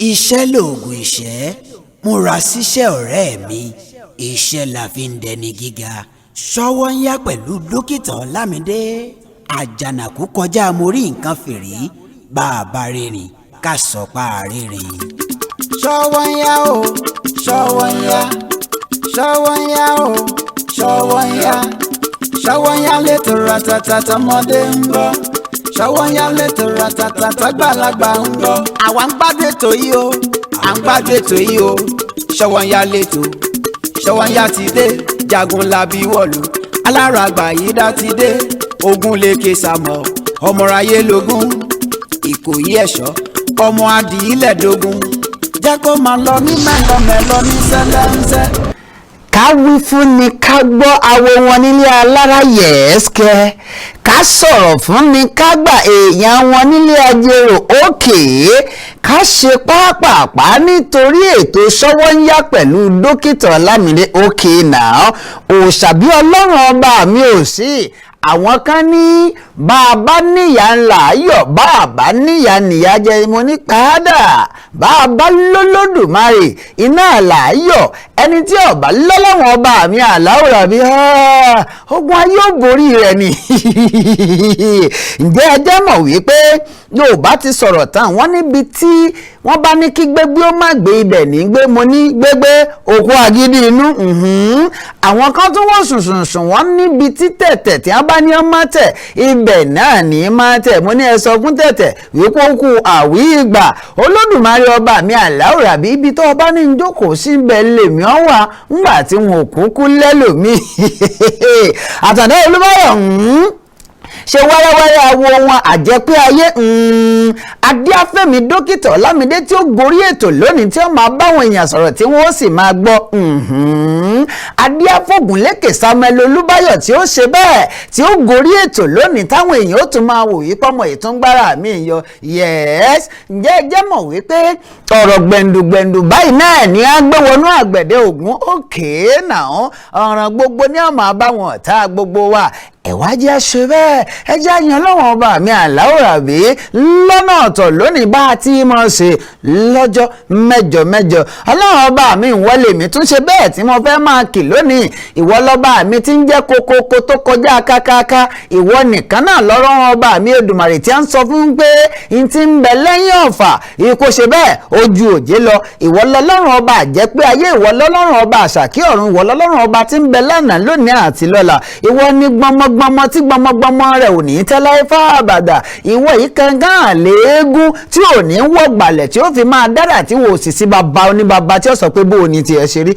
Iṣẹ́ lóògùn ìṣẹ́. Múra síṣẹ́, ọ̀rẹ́ mi. Iṣẹ́ la fi ń dẹni gíga. Ṣọwọ́ ń yá pẹ̀lú Dókítà Ọlámídé Àjànàkú kọjá. Mo rí nǹkan fìrí. Bá a bá rìnrìn, ká sọ pa àrírin. Ṣọwọ́ ń yá o, ṣọwọ́ ń yá, ṣọwọ́ ń yá o, ṣọwọ́ ń yá, ṣọwọ́ ń yá létò ratata tọmọdé ń gbọ́, ṣọwọ́ ń yá létò ratata tọgbàlagbà ń gbọ́. Àwa ń gbádùn ètò yìí o, à ń gbádùn ètò yìí o. Ṣọwọ́ ń yá létò, ṣọwọ́ ń yá ti dé. Jagun labi wọ̀lú alára àgbà yìí dá ti dé. Ogun lèkè sàmọ̀ ọmọráyé lógún, Ìkòyí ẹ̀ṣọ́ ọmọ adìyílẹ̀ dógún. Jẹ́ kó máa lọ ní mẹ́lọmẹ́lọ ní sẹ́lẹ́ńsẹ́. Ká wí fún ni ká gbọ́, awo wọn nílé alára yẹ̀ẹ́sìkẹ́. Ká sọ̀rọ̀ fún ni ká gbà, èèyàn wọn nílé ajérò òkè. Ká ṣe pápápá nítorí ètò Ṣọwọ́ ń Yá pẹ̀lú Dókítà Ọlámídé. Òkè náà òòṣàbí Ọlọ́run ọba mi ò sí. Àwọn kan ní bá a bá níyà ńlá ayọ̀, bá a bá níyà nìyà jẹ. Mo ní padà, bá a bá lólódùmarè iná làáyọ̀. Ẹni tí ọba lọ́lọ́wọ́n ọba mi àláwòrán bí ogun ayé ò borí rẹ̀ ni. Ǹjẹ́ ẹ jẹ́ mọ̀ wípé Yorùbá ti sọ̀rọ̀ tán? Wọ́n níbi tí wọ́n bá ní kí gbégbé ó má gbé ibẹ̀ ní gbé. Mo ní gbégbé òkú agídí inú. Àwọn kan tún wọ́n sùnsùnsùn, wọ́n níbi tí tẹ̀tẹ̀ tí wọ́n bá ní ọ́ má tẹ̀, ibẹ̀ náà ní má tẹ̀. Mo ní ẹ sọ fún tẹ̀tẹ̀ wípé ó kú àwí ìgbà. Olódùmarè ọba mi àláwòrán bí ibi tó ọba ní jókòó síbẹ̀ lèmi ọ́ wà ńgbà tí wọn ò kúkú lẹ́lòmíì. Àtàndá Olúbáyọ̀ ṣe wẹ́rẹ́wẹ́rẹ́ awo wọn àjẹpé ayé. Adíáfẹ́mi Dókítà Ọlámídé tí ó gorí ètò lónìí, tí ó máa báwọn èèyàn sọ̀rọ̀ tí wọ́n sì máa gbọ́. Adíáfògùnlékè Samuel Olúbáyọ̀ tí ó ṣe bẹ́ẹ̀ tí ó gorí ètò lónìí, táwọn èèyàn ó tún máa wò yí pọ́mọ ìtúngbára mi yọ. Yes, ǹjẹ́ ẹ jẹ́ mọ̀ wípé ọ̀rọ̀ gbẹ̀ǹdùgbẹ̀ǹdù báyìí náà ni a gbé wọnú àgbẹ̀dẹ Ògún? Òkè náà ọ̀ràn gbogbo ní ọmọ àbáwọn ọ̀tá gbogbo wa. Ẹ̀wá jẹ́ ṣe bẹ́ẹ̀, ẹ jẹ́ àyàn lọ́wọ́n ọba mi àláwòrán bí lọ́nà ọ̀tọ̀ lónìí, bá a ti mọ̀ ṣe lọ́jọ́ mẹ́jọ mẹ́jọ. Ọlọ́run ọba mi ìwọlé mi tún ṣe bẹ́ẹ̀ tí mo fẹ́ máa kì lónìí. Ìwọ lọ́ba mi ti ń jẹ́ kokoko tó kọjá kákáká. Ìwọ nìkan náà lọ́rọ̀ ọba mi Èdùmàrè tí a ń sọ fún pé n ti ń bẹ lẹ́yìn ọ̀fà ikú ṣe bẹ́ẹ̀ ojú òjé lọ. Ìwọ lọ́lọ́run ọba àjẹ́ pé ayé, ìwọ lọ́lọ́run ọba àṣàkí ọ̀run, ìwọ lọ́lọ́run ọba tí ń bẹ lánàá, lónìí àti lọ́la. Ìwọ ní gbọmọgbọmọ tí gbọmọgbọmọ rẹ̀ ò ní tẹ́lẹ̀ fáàbàdà. Ìwọ yìí kankan léegun tí ò ní wọ̀ gbàlẹ̀ tí ó fi máa dára, tí wò sì sí bàbá oníbàbá tí ó sọ pé bó o ní tiẹ̀ ṣe rí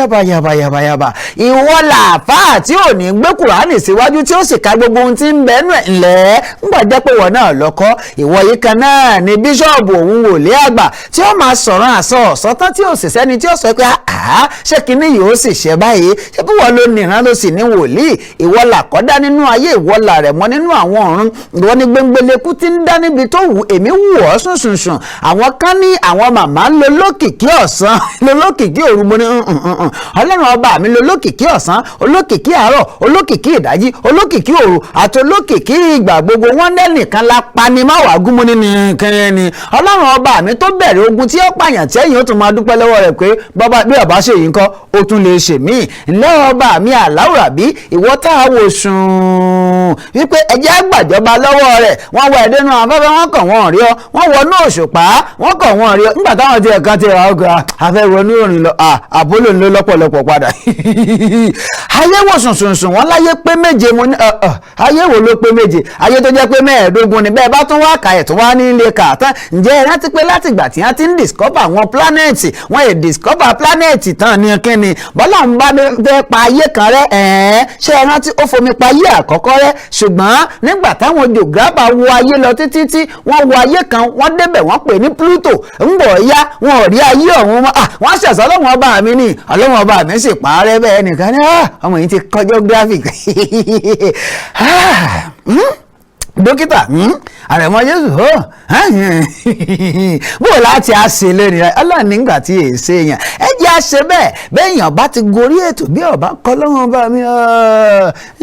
ayábayàbàyàbàyàbà. Ìwọ làáfáà tí ò ní gbé Kùránì síwájú tí ó sì ka gbogbo ohun tí ń bẹ nù ẹ̀ ńlẹ̀ ńgbà jẹ́ pé ìwọ náà lọ́kọ́. Ìwọ yìí kan náà ni bíṣọ̀bù òun wòlé àgbà tí ó máa sọ̀rọ̀ àsọ ọ̀sọ́tán, tí ò sì sẹ́ni tí ó sọ pé àá, ṣé kinní yìí ó sì ṣe báyìí? Ṣé bí wọ́n ló nìran ló sì ní wòlíì? Ìwọ làkọ́dá nínú ayé, ìwọ làrẹ̀ mọ́ nínú àwọn ọ̀run. Ìwọ ni gbẹngbẹlẹ́kú tí ń dá níbi tó wù. Èmi wù ọ́ sùnsùnsùn. Àwọn kan ní àwọn màmá ń lo lókìkí ọ̀sán, lo lókìkí òru. Mo ní Ọlọ́run ọba mi lo lókìkí ọ̀sán, olókìkí àárọ̀, olókìkí ìdájí, olókìkí òru àti olókìkí ìgbà gbogbo. Wọn lẹ́nìkan la pani má wàá gún. Mú ní nìkan ni Ọlọ́run ọba mi tó bẹ̀rẹ̀ ogun tí ó pààyàn tí ẹ̀yìn ó tún máa dúpẹ́ lọ́wọ́ rẹ̀ pé bàbá bí ọba ṣe yìí ńkọ́, ó tún lè ṣe míì. Ńlẹ́ ọba mi àláwùrà bí ìwọ tá a wò sùn wípé ẹjẹ́ àgbàjọba lọ́wọ́ rẹ̀. Wọ́n wọ ẹ̀dẹ́nu afẹ́fẹ́, wọ́n kàn wọ́n rí ọ. Wọ́n wọnú òṣùpá, wọ́n kàn wọ́n rí ọ. Nígbà táwọn ti ẹ̀kan ti rà ọgọ́ afẹ́ wọnú òrìn lọ, àpólò ń lọ lọ́pọ̀lọpọ̀ padà. Ayé wò sùnsùnsùn, wọ́n láyé pé méje. Mo ní ayé wo ló pé méje? Ayé tó jẹ́ pé 15 ni. Bẹ́ẹ̀ bá tún wá kà ẹ̀ tún wá ní ilé kà tán. Ǹjẹ́ ẹ rántí pé látìgbà tí wọ́n ti ń discover àwọn planet, wọ́n yẹ discover planet tán ní kíni? Bọ́lá ń bá fẹ́ pa ayé kan rẹ́ ẹ̀ẹ́n. Ṣé ẹ rántí ó fomi pa ayé àkọ́kọ́ rẹ́? Ṣùgbọ́n nígbà táwọn geographer wo ayé lọ títí tí wọ́n wo ayé kan, wọ́n débẹ̀, wọ́n pè ní Pluto. Ń bọ̀ ya, wọn ò rí ayé ọ̀hún mọ́. Wọ́n ṣẹ̀ṣọ́ Ọlọ́run ọba mi ní Ọlọ́run ọba mi sì parẹ́ bẹ́ẹ̀ nìkan ní ọmọ yìí ti kọjọ́ graphic. Dókítà àrẹ̀mọ Jésù ó bó o láti á ṣe lónìí rẹ. Ọlọ́run nígbà tí èè ṣe èèyàn, ẹ jẹ́ á ṣe bẹ́ẹ̀. Bẹ́ẹ̀yàn bá ti gorí ètò, bí ọba kọ́ lọ́wọ́n bá mi,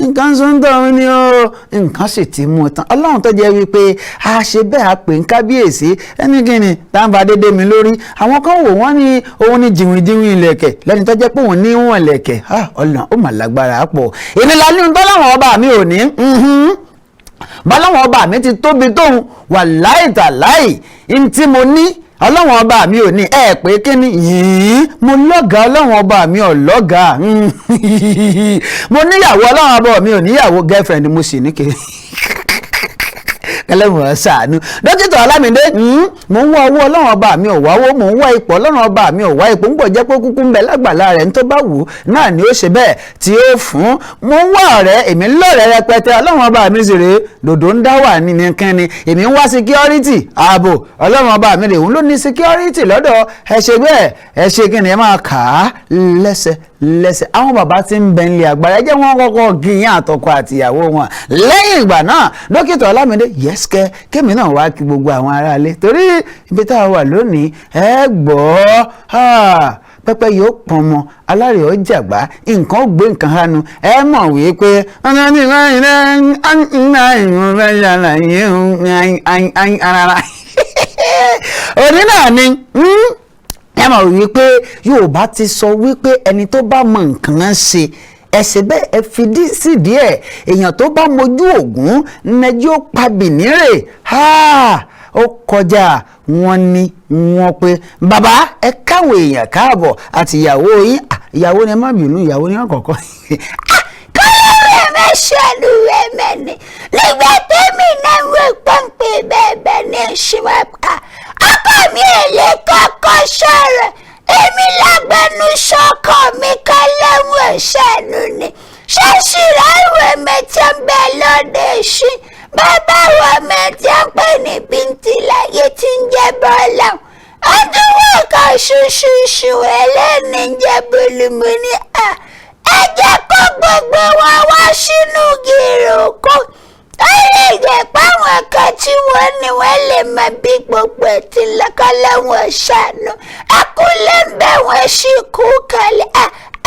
nǹkan sọ́ńtọ̀ ni ó, nǹkan sì ti mú un tán. Ọlọ́run tó jẹ́ wípé a ṣe bẹ́ẹ̀, a pè ń kábíyèsí ẹnikẹ́ni táǹbà dédé mi lórí. Àwọn kan wò wọ́n ní òun ní jìnwìnjìnwìn ìlẹ̀kẹ̀ lẹ́ni tó jẹ́ pé òun ní wọ̀n ìlẹ̀kẹ̀. Ọlọ́run ó mà lágbára pọ̀. Èmi la ní ń tọ́láwọn ọba mi ò ní bọ́láwọn ọba mi ti tóbi tóun wà láìtàláì ntí mo ní, ọlọ́wọ́n ọba mi ò ní. Ẹ pé kí ni yìí? Mo lọ́gàá, ọlọ́wọ́n ọba mi ò lọ́gàá. Mo níyàwó, ọlọ́wọ́n ọba mi ò níyàwó. Girlfriend mo sì ní kiri kẹlẹ́wọ̀n ṣàánú. Dókítà Ọlámídé, mò ń wá owó, ọlọ́run ọba mi ò wáwó. Mò ń wá ipò, ọlọ́run ọba mi ò wá ipò. Ń bọ̀ jẹ́ pé kúkú ń bẹ lágbàlá rẹ̀, ń tó bá wù ú náà ni ó ṣe bẹ́ẹ̀ tí ó fún. Mò ń wá ọ̀rẹ́, èmi lọ́rẹ̀ẹ́ rẹpẹtẹ, ọlọ́run ọba mi sì rèé dòdò ń dá wà ní nìkan ni. Èmi ń wá security, ààbò, ọlọ́run ọba mi rèé, òun ló ní security lọ́dọ̀. Ẹ ṣe bẹ́ẹ̀, ẹ ṣe kí ni, ẹ máa kà á lẹ́sẹ̀ lẹ́sẹ̀. Àwọn bàbá tí ń bẹ nílé agbára, ẹ jẹ́ wọ́n kọ́kọ́ gíyàn àtọkọ àtìyàwó wọn. Lẹ́yìn ìgbà náà, Dókítà Ọlámídé, yẹ́sìkẹ́, kémi náà wá kí gbogbo àwọn aráalé, torí ibi tá a wà lónìí, ẹ gbọ́, pẹ́pẹ́ yóò pọn mọ́ alárè ọjàgbá, nǹkan ó gbé nǹkan hánu. Ẹ mọ̀ wípé òní náà ni ẹ mọ̀ wípé Yorùbá ti sọ wípé ẹni tó bá mọ nǹkan ṣe, ẹsẹ̀ bẹ́ẹ̀ ẹ fi dí sí díẹ̀. Èèyàn tó bá mojú ògún nẹjú ó pa bìnírè, ó kọjá. Wọn ní wọn pé bàbá, ẹ káwọn èèyàn káàbọ̀ àti ìyàwó yín. Ìyàwó ni, ẹ má bínú, ìyàwó ni wọn kọ̀ọ̀kan. Kọ́lọ́rẹ́ mẹ́sàn-án rẹ̀ mẹ́ni nígbà tẹ́mi náà ń wé pọ́npẹ́ bẹ́ẹ̀ bẹ́ẹ̀ ní ìṣúwàpá ọkọ mi èlé kọ́kọ́ sọ̀rọ̀, èmi lágbẹnusọ ọkọ mi kan lẹ́wọ̀n ṣàánú ni ṣẹ́ṣì ráwọ̀ mẹ́tí ń bẹ lóde ṣí bàbá wọ mẹ́tí ń pè ní bíntìláyé tí ń jẹ́ bọ́lá ọdún wọn kan ṣuṣuṣu ẹlẹ́ni ń jẹ́ bolúmu ní à ẹ jẹ́ kó gbogbo wọn wá sínú gíròkó. Ó lè jẹ́ páwọn kan tí wọ́n ní wọ́n lè mọ bí gbogbo ẹ̀ ti lọ́kọ́ lọ́wọ́ ṣàánú akúlẹ̀ ń bẹ̀ wọ́n sì kú kalẹ̀.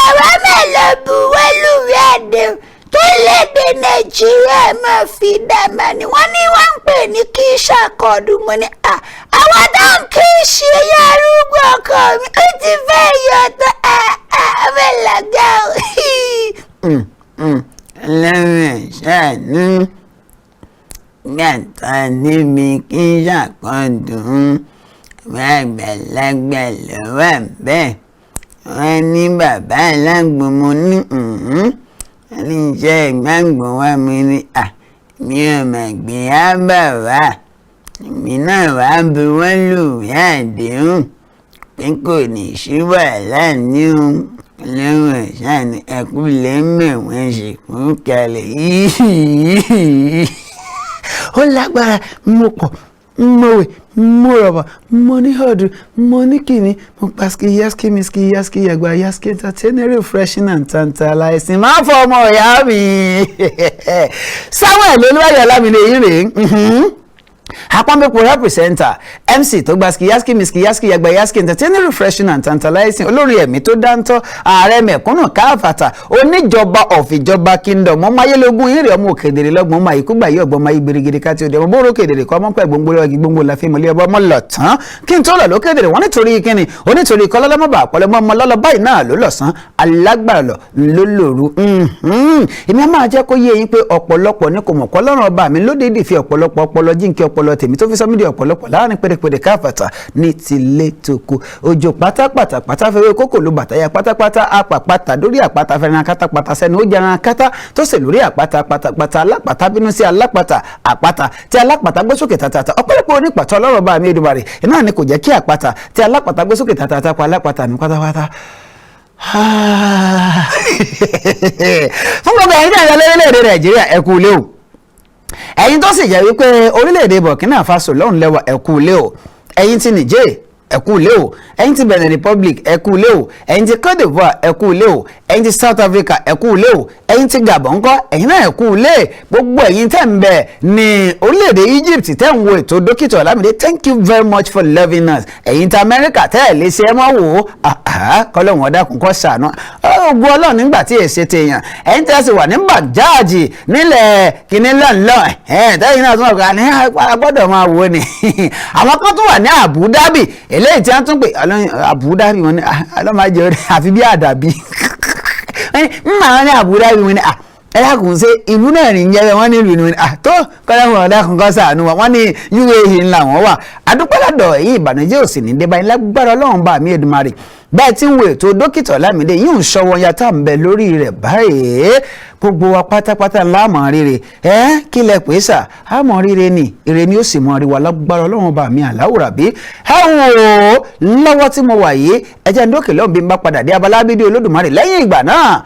Àwa mélòó buwọ́lùwé àdéhùn tó léde Nàìjíríà máa fi dàmà ni wọ́n ní wọ́n ń pè ní kí ṣàkọọ́dù mọ́ ni àwọn tó ń kí ṣe yá arúgbó ọkọ mi ó ti fẹ́ yọ tán àmẹ́làgá o. Lẹ́rìn ṣàánú gbàtà níbi kí ṣàkọọ́dún àgbàlagbà ló wà bẹ́ẹ̀. Wọ́n ní bàbá alágbo, mo ní iṣẹ́ ìgbàgbọ́ wa mi ní à mi ò mà gbé ábà wá, èmi náà wá bí wọ́n lù wí àdéhùn pé kò ní sí wàhálà ní òun lẹ́wọ̀n ṣáàní ẹ̀kú lẹ́mẹ̀ wọ́n sì kú kalẹ̀ yìí. Ó lágbára, mo pọ̀, mo wè, mo rọ̀bọ̀, mo ní ọ̀dù, mo ní kìíní, mo paski yaski miski yaski yagba yaski entertainer, refreshing and tantalizing. Máa fọ ọmọ ìyá mi Samuel Olúwayọ̀ Ọlámídé yín rèé, apọ́nbẹ́pọ̀ representer, MC tó gba skiyaski miski yaski yagba yaski entertaining, refreshing and tantalizing, olórin ẹ̀mí tó dáńtọ́, ààrẹ mẹ̀kúnnù káfàtà, oníjọba of ìjọba kingdom, ọmọ ayélujára yìí rè, ọmọ òkèdèrè lọ́gbọ̀n, ọmọ àyíkú gbà yí ọgbọ́n, ọmọ ayé gbèrègèrè káti òde, ọmọ bóró kedere kọ́, ọmọ pẹ̀ gbòǹgbò lọ́gì gbòǹgbò láfi mọ̀lẹ́ ọba ọmọ lọ̀tán kí n tó lọ lókèdèrè wọ́n nítorí kíni onítorí kọ́lọ́lọ́mọba àpọ̀lẹ́mọ́ ọmọ lọ́lọ́ báyìí náà ló lọ̀sán alágbára lọ lólòrú. Èmi á máa jẹ́ kó yé yín pé ọ̀pọ̀lọpọ̀ ní kò mọ̀ kọ́ lọ́rùn ọba mi lódìdí fi ọ̀pọ̀lọpọ̀ ọpọlọ jíǹkí ọpọlọ tèmi tó fi sọ mí di ọ̀pọ̀lọpọ̀ láàrin pèrèpèrè káfàtà ní tilé toko òjò pátápátá pátá fẹ́wé kókò ló bàtà ya pátápátá apàpàtà lórí àpáta fẹ́ràn kátàpátá sẹ́nu ó jẹran kátá tó sì lórí àpáta pátápátá alápàtà bínú sí alápàtà àpáta tí alápàtà gbé sókè tàtàtà. Ọ̀pọ̀lọpọ̀ onípàtà ọlọ́rọ̀ bá mi Èdùmàrè iná ni kò jẹ́ kí àpáta tí alápàtà gbé sókè tàtàtà pa alápàtà mi pátápátá. Fún gbogbo ẹ̀yin tí a ń lọ lórílẹ̀‐èdè Nàìjíríà, ẹ kú ilé o. Ẹ̀yin tó sì jẹ́ wípé orílẹ̀-èdè Burkina Faso lọ́hùn lẹ́wà, ẹ kú ilé o. Ẹ̀yin ti Niger Ẹ kú ilé o. Ẹ̀yin ti Benin Republic, ẹ kú ilé o. Ẹ̀yin ti Cote d'Ivoire, ẹ kú ilé o. Ẹ̀yin ti South Africa, ẹ kú ilé o. Ẹ̀yin ti Gabon ńkọ́? Ẹ̀yin náà, ẹ kú ilé. Gbogbo ẹ̀yin tẹ́ ń bẹ ní orílẹ̀-èdè Egypt tẹ́ ń wo ètò Dókítà Ọlámídé, thank you very much for loving us. Ẹ̀yin ti Amẹ́ríkà tẹ́ ẹ̀ lè ṣe ẹ mọ́ wò ó, kọ́lọ́hún ọ̀dàkùn kọ́ ṣàánú ogun Ọlọ́run nígbà tí èsì tèèyàn. Ẹ̀yin tẹ́ sì wà ní Baghdad nílẹ̀ kìnní lọ́nlọ́n ẹ̀ tẹ́yìn náà tún wà ní a gbọ́dọ̀ máa wò ó ni. Àwọn kan tún wà ní Abu Dhabi, eléyìí tí wọ́n tún pè Abu Dhabi, wọn ni ọlọ́mọdé àfi bí àdàbí ń àwọn ní Abu Dhabi, wọn ni ẹ dákun, ṣe ìlú náà ní jẹ́? Wọ́n ní ìlú ni tó kọ́lá wọn dákun kọ́ ṣàánú wa. Wọ́n ní UAE ńlá wọn wà. Adúpẹ́ lọ́dọ̀ yìí, ìbànújẹ́ ò sì ní débáyé lágbára Ọlọ́run bá mi Èdùmàrè. Bẹ́ẹ̀ tí ń wo ètò Dókítà Ọlámídé yìí ń ṣọwọ́ ya tá à ń bẹ lórí rẹ̀ báyìí, gbogbo wa pátápátá láàmú rire. Ẹ kí lẹ pè é sà, àmọ́ rire ni, ire ni ó sì mọ rí wa lágbára Ọlọ́run bá mi àláwùrà bí. Ẹ wò ó, lọ́wọ́ tí mo wà yìí, ẹ jẹ́ ń dókè lọ́hùn. Bí n bá padà dé, abala bídí Olódùmarè lẹ́yìn ìgbà náà,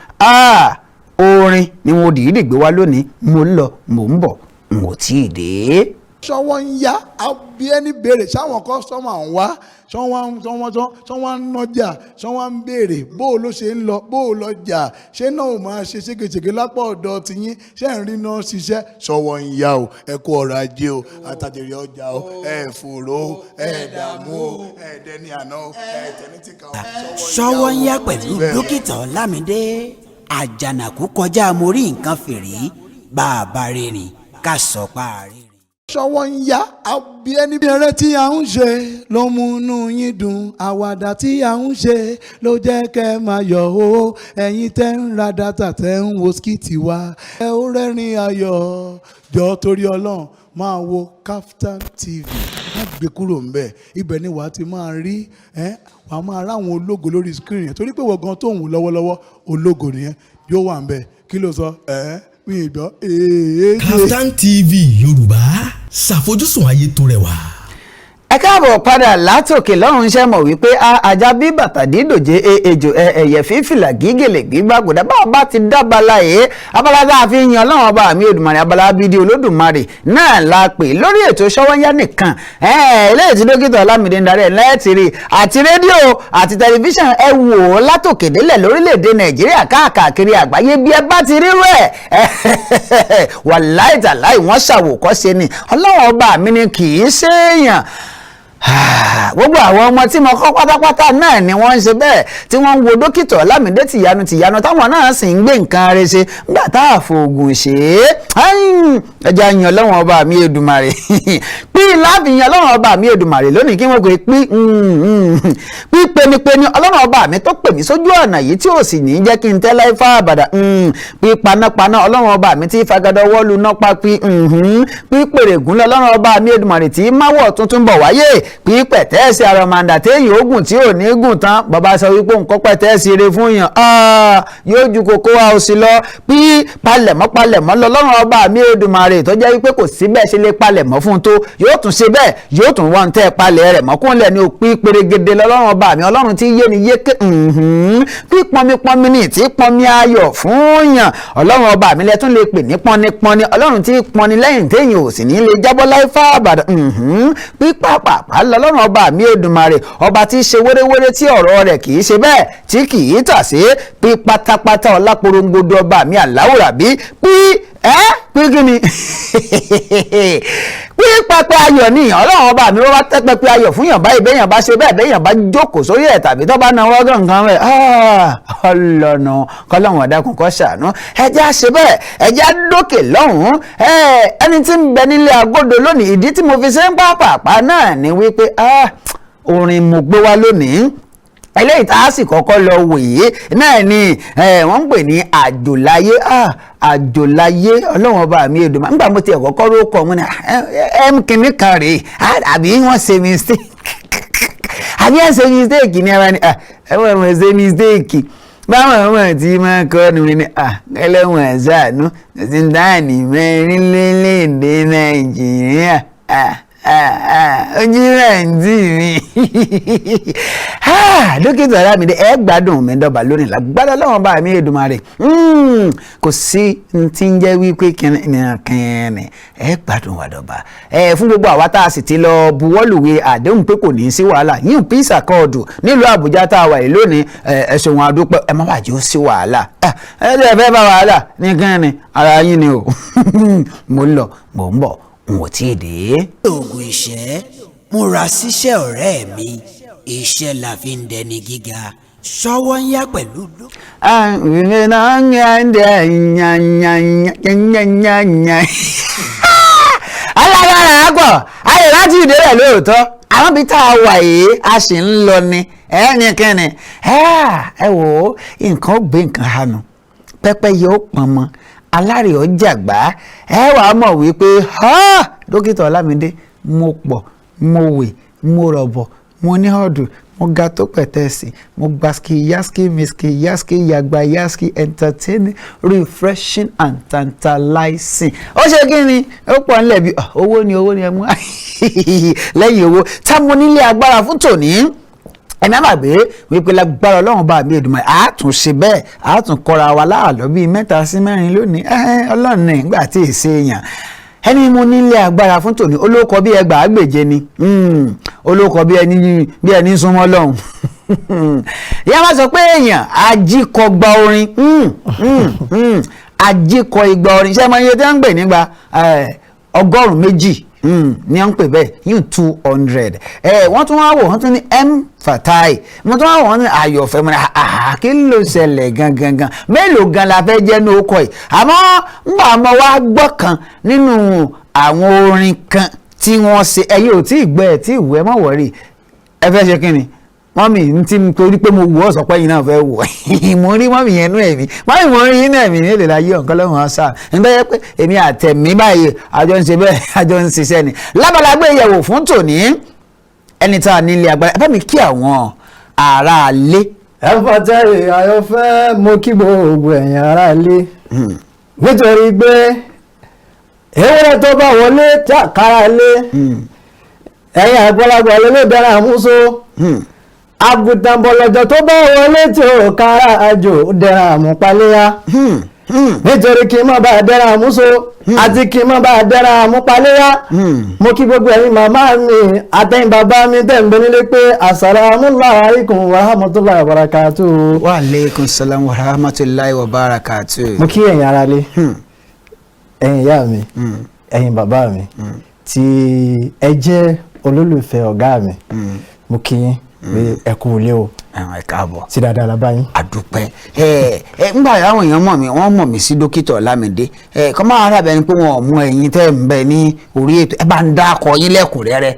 orin ni mo dìídì gbé wá lónìí. Mo ń lọ, mò ń bọ̀, n ò tí ì dé. Ṣọwọ́ ń yá bí ẹni béèrè ṣáwọn customer ń wá, ṣọ́wọ́n ń nọjà, ṣọ́wọ́n ń béèrè bó o ló ṣe ń lọ, bó o lọ jà, ṣé náà ò máa ṣe ségesège lápá ọ̀dọ̀ tiyín, ṣé ń rí náà ṣiṣẹ́? Ṣọwọ́ ń yá o. Ẹ kú ọrọ̀ ajé o, àtàjèrè ọjà o, ẹ fòrò o, ẹ dààmú o, ẹ dẹni àná o, ẹ tẹni tí kan o. Ṣọwọ́ ń yá pẹ̀lú Dókítà Ọlámídé Àjànàkú kọjá mo rí nǹkan fìrí. Bá a bá rìnrìn ká sọ pa àárẹ̀. Ṣọwọ́ ń yá bí ẹni bí eré tí a ń ṣe ló mú inú yín dùn, àwàdà tí a ń ṣe ló jẹ́ kẹ́ máa yọ̀ o. Ẹ̀yin tẹ́ ń ra data, tẹ́ ń wo skit wa, ẹ ó rẹ́rìn ayọ̀ jọ. Torí Ọlọ́run, máa wo Kaftan TV, má gbé kúrò ńbẹ̀. Ibẹ̀ ni wàá ti máa rí ẹ, wàá máa ráwọn ológo lórí screen yẹn, torí pé wọ́n gan tó ń wò lọ́wọ́lọ́wọ́, ológo nìyẹn yóò wà ńbẹ̀. Kí ló sọ ẹ? Mi ì gbọ́ èèyàn. Kaftan TV Yorùbá, ṣàfojúsùn ayé tó rẹwà. Ẹ káàbọ̀ padà látòkè lọ́run. Ṣe mọ̀ wípé ajá bí bàtà dídòjé ejò ẹ̀yẹ fífìlà gígèlè gbígbàgòdà bá a bá ti dábàlá yìí, abala tá a fi yan Ọlọ́run ọba mi Èdùmàrè, abala bídí Olódùmarè náà la pè lórí ètò Ṣọ́wọ́nyá nìkan. Eléyìí tí Dókítà Ọlámídé ń darí ẹ̀ lẹ́ẹ̀tìrì àti rédíò àti tẹlifíṣàn, ẹ wò ó látòkè délẹ̀ lórílẹ̀‐èdè Nàìjíríà, káàkiri àgbáyé. Bí ẹ bá ti rírú ẹ̀, wàláì tàláì, wọ́n ṣàwòkọ́ṣe ni. Ọlọ́run ọba mi ni, kì í ṣèèyàn. Gbogbo àwọn ọmọ tí mo kọ́ pátápátá náà ni wọ́n ń ṣe bẹ́ẹ̀, tí wọ́n ń wo Dókítà Ọlámídé tìyanu tìyanu, táwọn náà sì ń gbé nǹkan rẹ̀ ṣe nígbà tá a fòògùn ṣe é. Ẹja yan Ọlọ́run ọba mi Èdùmàrè pí láàfin yan Ọlọ́run ọba mi Èdùmàrè lónìí. Kí wọ́n pè pí pí penipeni Ọlọ́run ọba mi tó pè mí sójú ọ̀nà yìí, tí ò sì ní jẹ́ kí n tẹ́ láì fá àbàdà. Pí panápaná Ọlọ́run ọba mi tí fagadọ wọ́ọ̀lù náà pa pí pí pèrègùn lọ́lọ́run ọba mi Èdùmàrè tí máwọ̀ tuntun bọ̀ wáyé, pí pẹ̀tẹ́ẹ̀sì àrọ̀màǹdà téèyàn ogun tí ò ní gùn tán. Bàbá sọ wípé nǹkan pẹ̀tẹ́ẹ̀sì rere fún yàn, yóò ju kókó wa ò sí lọ. Pí palẹ̀mọ́ palẹ̀mọ́ lọ́lọ́run ọba mi Èdùmàrè tó jẹ́ wípé kò sí bẹ́ẹ̀ ṣe lè palẹ̀mọ́ fún un tó, yóò tún ṣe bẹ́ẹ̀, yóò tún wọ́n tẹ́ palẹ̀ rẹ̀ mọ́kúnlẹ̀ ní òpin pèrègede lọ́lọ́run ọba mi, Ọlọ́run tí yé ni yéké. Pí pọnmi pọnmi ní tí pọnmi ayọ̀ fún yàn, Ọlọ́run ọba mi lẹ́tún lè pè ní pọnni pọnni, Ọlọ́run tí pọnni lẹ́yìn téèyàn ò sì ní lè jábọ́ láì fá àbàdàn. Pí pàpàpà lọ́lọ́run ọba mi Èdùmàrè, ọba tí í ṣe wéréwéré, tí ọ̀rọ̀ rẹ̀ kì í ṣe bẹ́ẹ̀, tí kì í tà sí. Pí pátápátá ọláporongodo ọba mi àláwùrà bí pí ẹ́ pí kí ni pí pẹpẹ ayọ̀ ni Ọlọ́run ọba mi. Wọ́n bá tẹ́ pẹpẹ ayọ̀ fún yàn báyìí, bẹ́yàn bá ṣe bẹ́ẹ̀, bẹ́yàn bá jókòó sórí ẹ̀ tàbí tó bá náwó gangan rẹ̀, ọlọ́nà kọ́lọ́run ọ̀dàkùn kó ṣàánú. Ẹjẹ́ á ṣe bẹ́ẹ̀, ẹjẹ́ á dókè lọ́hùn-ún. Ẹni tí ń bẹ nílé agodo lónìí, ìdí tí mo fi ṣe ń pàpàpà náà ni wípé orin mo gbé wá lónìí. Eléyìí tá a sì kọ́kọ́ lọ wòye náà ni wọ́n ń pè ní Àjòláyé. Àjòláyé, Ọlọ́run ọba mi Èdùmàrè. Nígbà mo ti ẹ̀kọ́kọ́ rókọ̀ wọn ni m kìíní kan rèé, àbí wọ́n ṣe mistake, àbí ẹ̀ ṣe mistake ni ẹ̀rọ ni ẹ̀wọ̀n ẹ̀wọ̀n ṣe mistake báwọn ọmọ tí máa kọ́ ni ní ẹlẹ́wọ̀n ṣàánú ti dáàní mẹ́rin lélẹ́ẹ̀dẹ́ Nàìjíríà. Ojú rẹ̀ ń dì mí. Dókítà Ọlámídé, ẹ gbádùn mi dọ́ba lónìí lágbádá lọ́wọ́n bá mi Èdùmàrè. Kò sí ti ń jẹ́ wípé kìnìún ẹ gbádùn wa dọ́ba. Ẹ fún gbogbo àwa tá a sì ti lọ buwọ́lùwé àdéhùn pé kò ní í sí wàhálà yín, peace accord nílùú Àbújá tá a wà yìí lónìí. Ẹ ṣeun, adúpẹ́. Ẹ má bàjẹ́ ó sí wàhálà. Ẹ ẹ fẹ́ bá wàhálà ní kínní ara yín ni o. Mo ń lọ, mo ń bọ̀, n ò tí ì dé. Oògùn ìṣẹ́, múra síṣẹ́ ọ̀rẹ́ mi, iṣẹ́ la fi ń dẹni gíga. Ṣọwọ́ ń yá pẹ̀lú. Alágbára àpọ̀ ayè láti ìdè rẹ̀ lóòótọ́. Àwọn ibi tá a wà yìí, a sì ń lọ ni ẹnikẹ́ni. Ẹ wò ó, nǹkan ó gbé nǹkan hànú, pẹ́pẹ́yẹ ó pọn mọ́ alárè ọjàgbá. Ẹ wàá mọ̀ wípé Dókítà Ọlámídé, mo pọ̀, mo wè, mo rọ̀bọ̀, mo ní ọ̀dù, mo ga tó pẹ̀tẹ́sì, mo gbaski yaski miski yaski yagba yaski, entertaining, refreshing and tantalizing. Ó ṣe kí ni ó pọ̀ ńlẹ̀ bí owó ni, owó ni ẹ mú lẹ́yìn owó tá mo nílé agbára fún tòní. Ẹ̀mí àmàgbé wípé lágbára Ọlọ́run bá mi Èdùmàrè, àátún ṣe bẹ́ẹ̀, àátún kọ́ra wa láàlọ́ bíi mẹ́ta sí mẹ́rin lónìí. Ọlọ́run ní ìgbà tí ì ṣe èèyàn ẹni mo nílé agbára fún tòní. Olóko bíi ẹgbàágbèje ni, olóko bíi ẹni bí ẹni súnmọ́ lọ́hùn. Ìyá máa sọ pé èèyàn ajíkọgba orin, ajíkọ igba orin. Ṣé ẹ mọ iye tí wọ́n ń gbè nígbà 200 ní à ń pè bẹ́ẹ̀ yín, 200? Wọ́n tún wá wò, wọ́n tún ní M Fatai, wọ́n tún wá wò, wọ́n ní Ayọ̀fẹ́. Mo ní àhà, kí ló ṣẹlẹ̀ gangan gan? Mélòó gan la fẹ́ jẹ́ ní okọ̀ yìí? Àmọ́ ńgbà mo wá gbọ́ kan nínú àwọn orin kan tí wọ́n ṣe, ẹ̀yin ò tí ì gbọ́ ẹ̀ tí ì wẹ́ mọ̀ wọ́rì. Ẹ fẹ́ ṣe kí ni mọ́mì ń tí torí pé mo wù ọ́ sọ pé ẹ̀yin náà fẹ́ wù ọ́. Mo rí mọ́mì yẹn nú ẹ̀mí, mọ́mì, mo rí inú ẹ̀mí ní èdè láyé ọ̀nkan lọ́wọ́n ọ̀sà nígbà yẹn pé èmi àtẹ̀mí báyìí àjọ ń ṣe bẹ́ẹ̀, àjọ ń ṣiṣẹ́ ni. Lábala gbé ìyẹ̀wò fún tòní, ẹni tá a nílé agbára, ẹ bá mi kí àwọn aráalé. Ẹ fọtẹ́rì Ayọ̀fẹ́, mo kí gbogbo ẹ̀yin aráalé, nítorí pé ewúrẹ́ tó bá wọlé tí àkàrà lé, ẹ̀yin àgbàlagbà ló lè dára àmúso. Àgùntàn bọ̀lọ̀jọ̀ tó bá wọlé tí ò kára àjò dẹ̀ra àmúpaléyà. Nítorí kí n má bàa dẹ́ra àmúso àti kí n má bàa dẹ́ra àmúpaléyà, mo kí gbogbo ẹ̀yin màmá mi àtẹ̀yin bàbá mi tẹ̀ ń bẹ nílé pé assalamu alaikum wa rahmatullahi wa barakatuh. Wa aleykum salam wa rahmatulahi wa barakatuh. Mo kí ẹ̀yin aráalé, ẹ̀yin ìyá mi, ẹ̀yin bàbá mi tí ẹ jẹ́ olólùfẹ́ ọ̀gá mi, mo kí yín pé ẹ kú ilé o. Ẹ̀wọ̀n, ẹ káàbọ̀. Sí dáadáa la bá yín. Àdúpẹ́. Ẹ ẹ ńgbà àwọn èèyàn mọ̀ mí, wọ́n mọ̀ mí sí Dókítà Ọlámídé. Ẹ kọ́ máa rà bẹ́ẹ̀ ni pé wọn ò mú ẹ̀yin tẹ́ ń bẹ ní orí ètò. Ẹ bá ń dá akọ yín lẹ́kùnrẹ́rẹ́.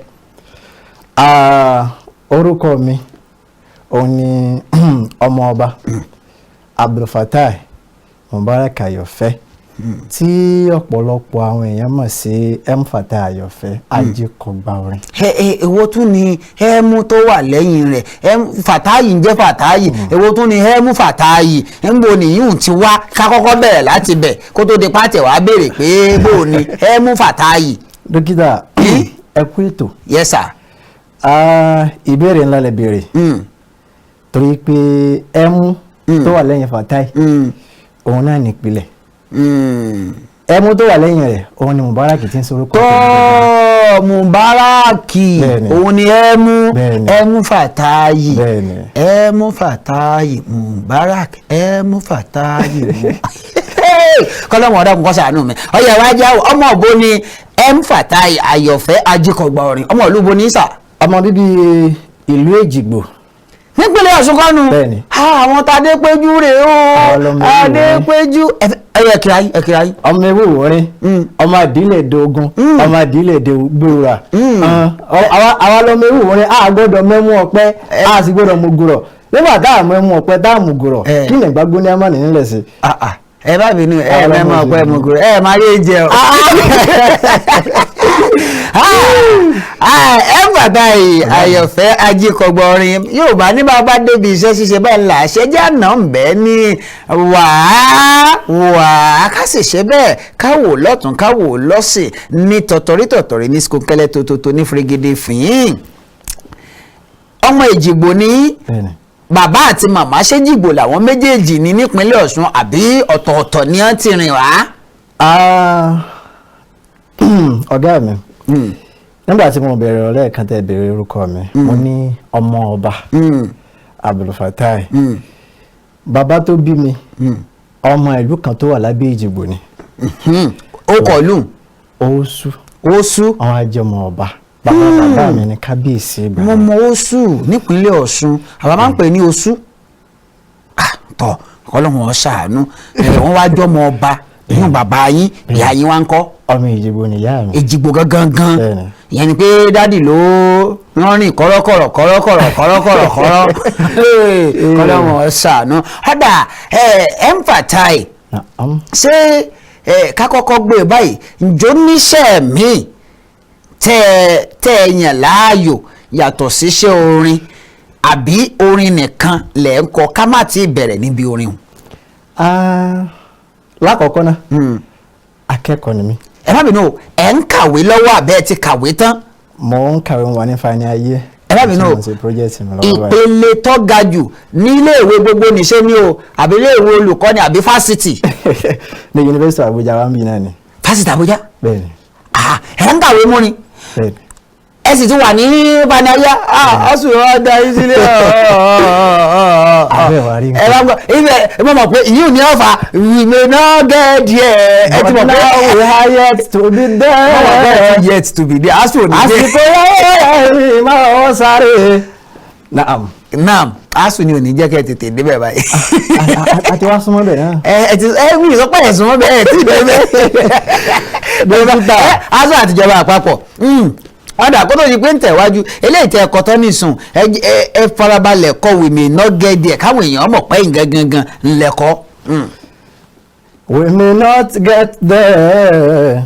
Orúkọ mi òun ni Ọmọọba Abdulfatai Mubarak Ayọ̀fẹ́, tí ọ̀pọ̀lọpọ̀ àwọn èèyàn mọ̀ sí M Fatai Ayọ̀fẹ́ Ajíkọ̀gbà orin. Ẹ ẹ, èwo tún ni ẹmú tó wà lẹ́yìn rẹ̀? Ẹ Fàtáyì ń jẹ́ Fàtáyì, èwo tún ni ẹmú Fàtáyì? Ń bo nìyún ti wá? Ká kọ́kọ́ bẹ̀rẹ̀ láti bẹ̀ kó tó di pàtẹ́ wàá béèrè pé bó ni ẹmú Fàtáyì. Dókítà, ẹ kú ètò. Yes sir. Ìbéèrè ńlá lẹ béèrè, torí pé ẹmú tó wà lẹ́yìn Fatai, òun náà nípìlẹ̀. Ẹmú tó wà lẹ́yìn rẹ̀, òun ni Mubarak tí ń sorúkọ. Tó Mubaraki. Bẹ́ẹ̀ni. Òun ni ẹmú. Bẹ́ẹ̀ni. Ẹmú Fàtáyì. Bẹ́ẹ̀ni. Ẹmú Fàtáyì Mubarak, ẹmú Fàtáyì mu kọlọ́mù ọ̀dọ́ kò ṣàánú mi. Ọyẹ wa jẹ́ ọmọ òbó ni M Fatai Ayọ̀fẹ́ Ajíkọ̀gbà orin, ọmọ ìlú bo ní sà? Ọmọ bíbí ìlú Èjìgbò. Nípínlẹ̀ Ọ̀ṣun kọ́nu? Bẹ́ẹ̀ni. Àwọn tadépéjú rèé o. Àwọn ọlọ́mọ ìlú. Adépéjú, ẹ kíra yín, ẹ kíra yín. Ọmọ ewu orin, ọmọ àdílé dogun, ọmọ àdílé gbòòrà. Àwa lọmọ ewu orin, a gbọ́dọ̀ mẹ́mú ọ̀pẹ, a sì gbọ́dọ̀ mú gùrọ̀. Nígbà tá a mẹ́mú ọ̀pẹ, tá a mú gùrọ̀, kí ni ìgbàgbọ́ ní amáni nílẹ̀ sí. Ẹ bá bínú ẹ. Àwọn mẹ́mọ́ ọlọ́mọ ọ̀pẹ ìlú. mọ̀gòrò ẹ máa yé jẹ o. Ẹ bàbá yìí, Àyànfẹ́ Ajíkọ̀gbọ̀nrin, yóò bá ní bá débi iṣẹ́ ṣíṣe báyìí là á ṣe jẹ́ àná ń bẹ́ẹ̀ ní wàá wàá ká sì ṣe bẹ́ẹ̀, ká wò lọ́tún, ká wò lọ́sì, ní tọ̀tọ̀rí tọ̀tọ̀rí, ní skunkẹ́lẹ́ tótótó, ní firigidi fìyín. Ọmọ Èjìgbò ní Bẹ́ẹ̀ni. bàbá àti màmá, ṣé Jìgbò làwọn méjèèjì ní nípínlẹ̀ Ọ̀ṣun, àbí ọ̀tọ̀ọ̀tọ̀ ni wọ́n ti rìn wá? Ah, ọ̀gá mi, nígbà tí mo bẹ̀rẹ̀ ọ̀rẹ́ kan tẹ́ bẹ̀rẹ̀ orúkọ mi, mo ní ọmọ ọba Abdulfatai. Bàbá tó bí mi, ọmọ ìlú kan tó wà lábẹ́ Èjìgbò ni. Ó kọ̀ lù. Oṣù. Oṣù. Àwọn ajẹmọ ọba, bàbá bàbá mi ni kábíyèsí ìgbà Mo náà. mọ Oṣù nípínlẹ̀ Ọ̀ṣun, àwa máa ń pè ní Oṣù. Ah, tọ Ọlọ́run ó ṣàánú. Wọ́n wá jọmọ ọba inú bàbá yín, ìyá yín wá ń kọ́? Ọmọ Èjìgbò ni ìyá mi. Èjìgbò gangan gan? Bẹ́ẹ̀ni. Ìyẹn ni pé daddy ló wọ́n rìn kọ́rọ́kọ̀rọ̀ kọ́rọ́kọ̀rọ̀ kọ́rọ́kọ̀rọ̀ kọ́rọ́. Ọlọ́run ó ṣàánú. Ọ̀dà ẹ̀ǹfàtàì, Na'am. ṣé ká kọ́kọ́ gbé e báyìí, ǹjọ́ níṣẹ́ míì tẹ́ ẹ yàn láàyò yàtọ̀ síṣẹ́ orin, àbí orin nìkan lẹ̀ ń kọ, ká má ti bẹ̀rẹ̀ níbi orin o? Ah, lákọ̀ọ́kọ́ náà, akẹ́kọ̀ọ́ ni mí. Ẹ má bínú o, ẹ̀ ń kàwé lọ́wọ́ àbẹ́ ẹ ti kàwé tán? Mo ń kàwé, mo wà ní final year. Ẹ má bínú o. Tí mo ń ṣe project mi lọ́wọ́ báyìí. Ìpele tó ga jù ní iléèwé gbogbo nìṣe ni o, àbí iléèwé olùkọ́ni, àbí fásitì? Ní University of Abuja wa ń bí náà ni. Fásitì Àbújá? Bẹ́ẹ̀ni. Ah, ẹ̀ ń kàwé múni? Bẹ́ẹ̀ni. Ẹ sì tún wà ní banaya ọ̀sùn ọ̀dà ìsílẹ̀. Abẹ́ wa rí. Ẹ bá gbọ́ ibẹ̀, ẹ mọ̀ pé ìyí ò ní ọ̀fà, we may not get there. Ẹ ti mọ̀ pé But now we are yet to be there. Yet to be there, asu ò ní dé. Àsìkò yẹ́rẹ́ máa ń sáré. Naam. Naam, asu ni ò ní jẹ́ kẹ́ ẹ tètè débẹ̀ báyìí. A ti wá súnmọ́ bẹ̀ náà. Ẹ ẹ ti ẹ mi sọ pé ẹ̀sùn mọ́ bẹ́ẹ̀, ẹ ti débẹ̀. Dókítà. Ẹ asu àtijọba àpapọ̀ ọ̀dà kó tó di pé ń tẹ̀wájú eléyìí tẹ ẹ̀kọ́ tán nìsùn, ẹ farabalẹ̀ kọ "We may not get there", káwọn èèyàn mọ̀ pé nǹkan gangan ńlẹ̀kọ́. We may not get there,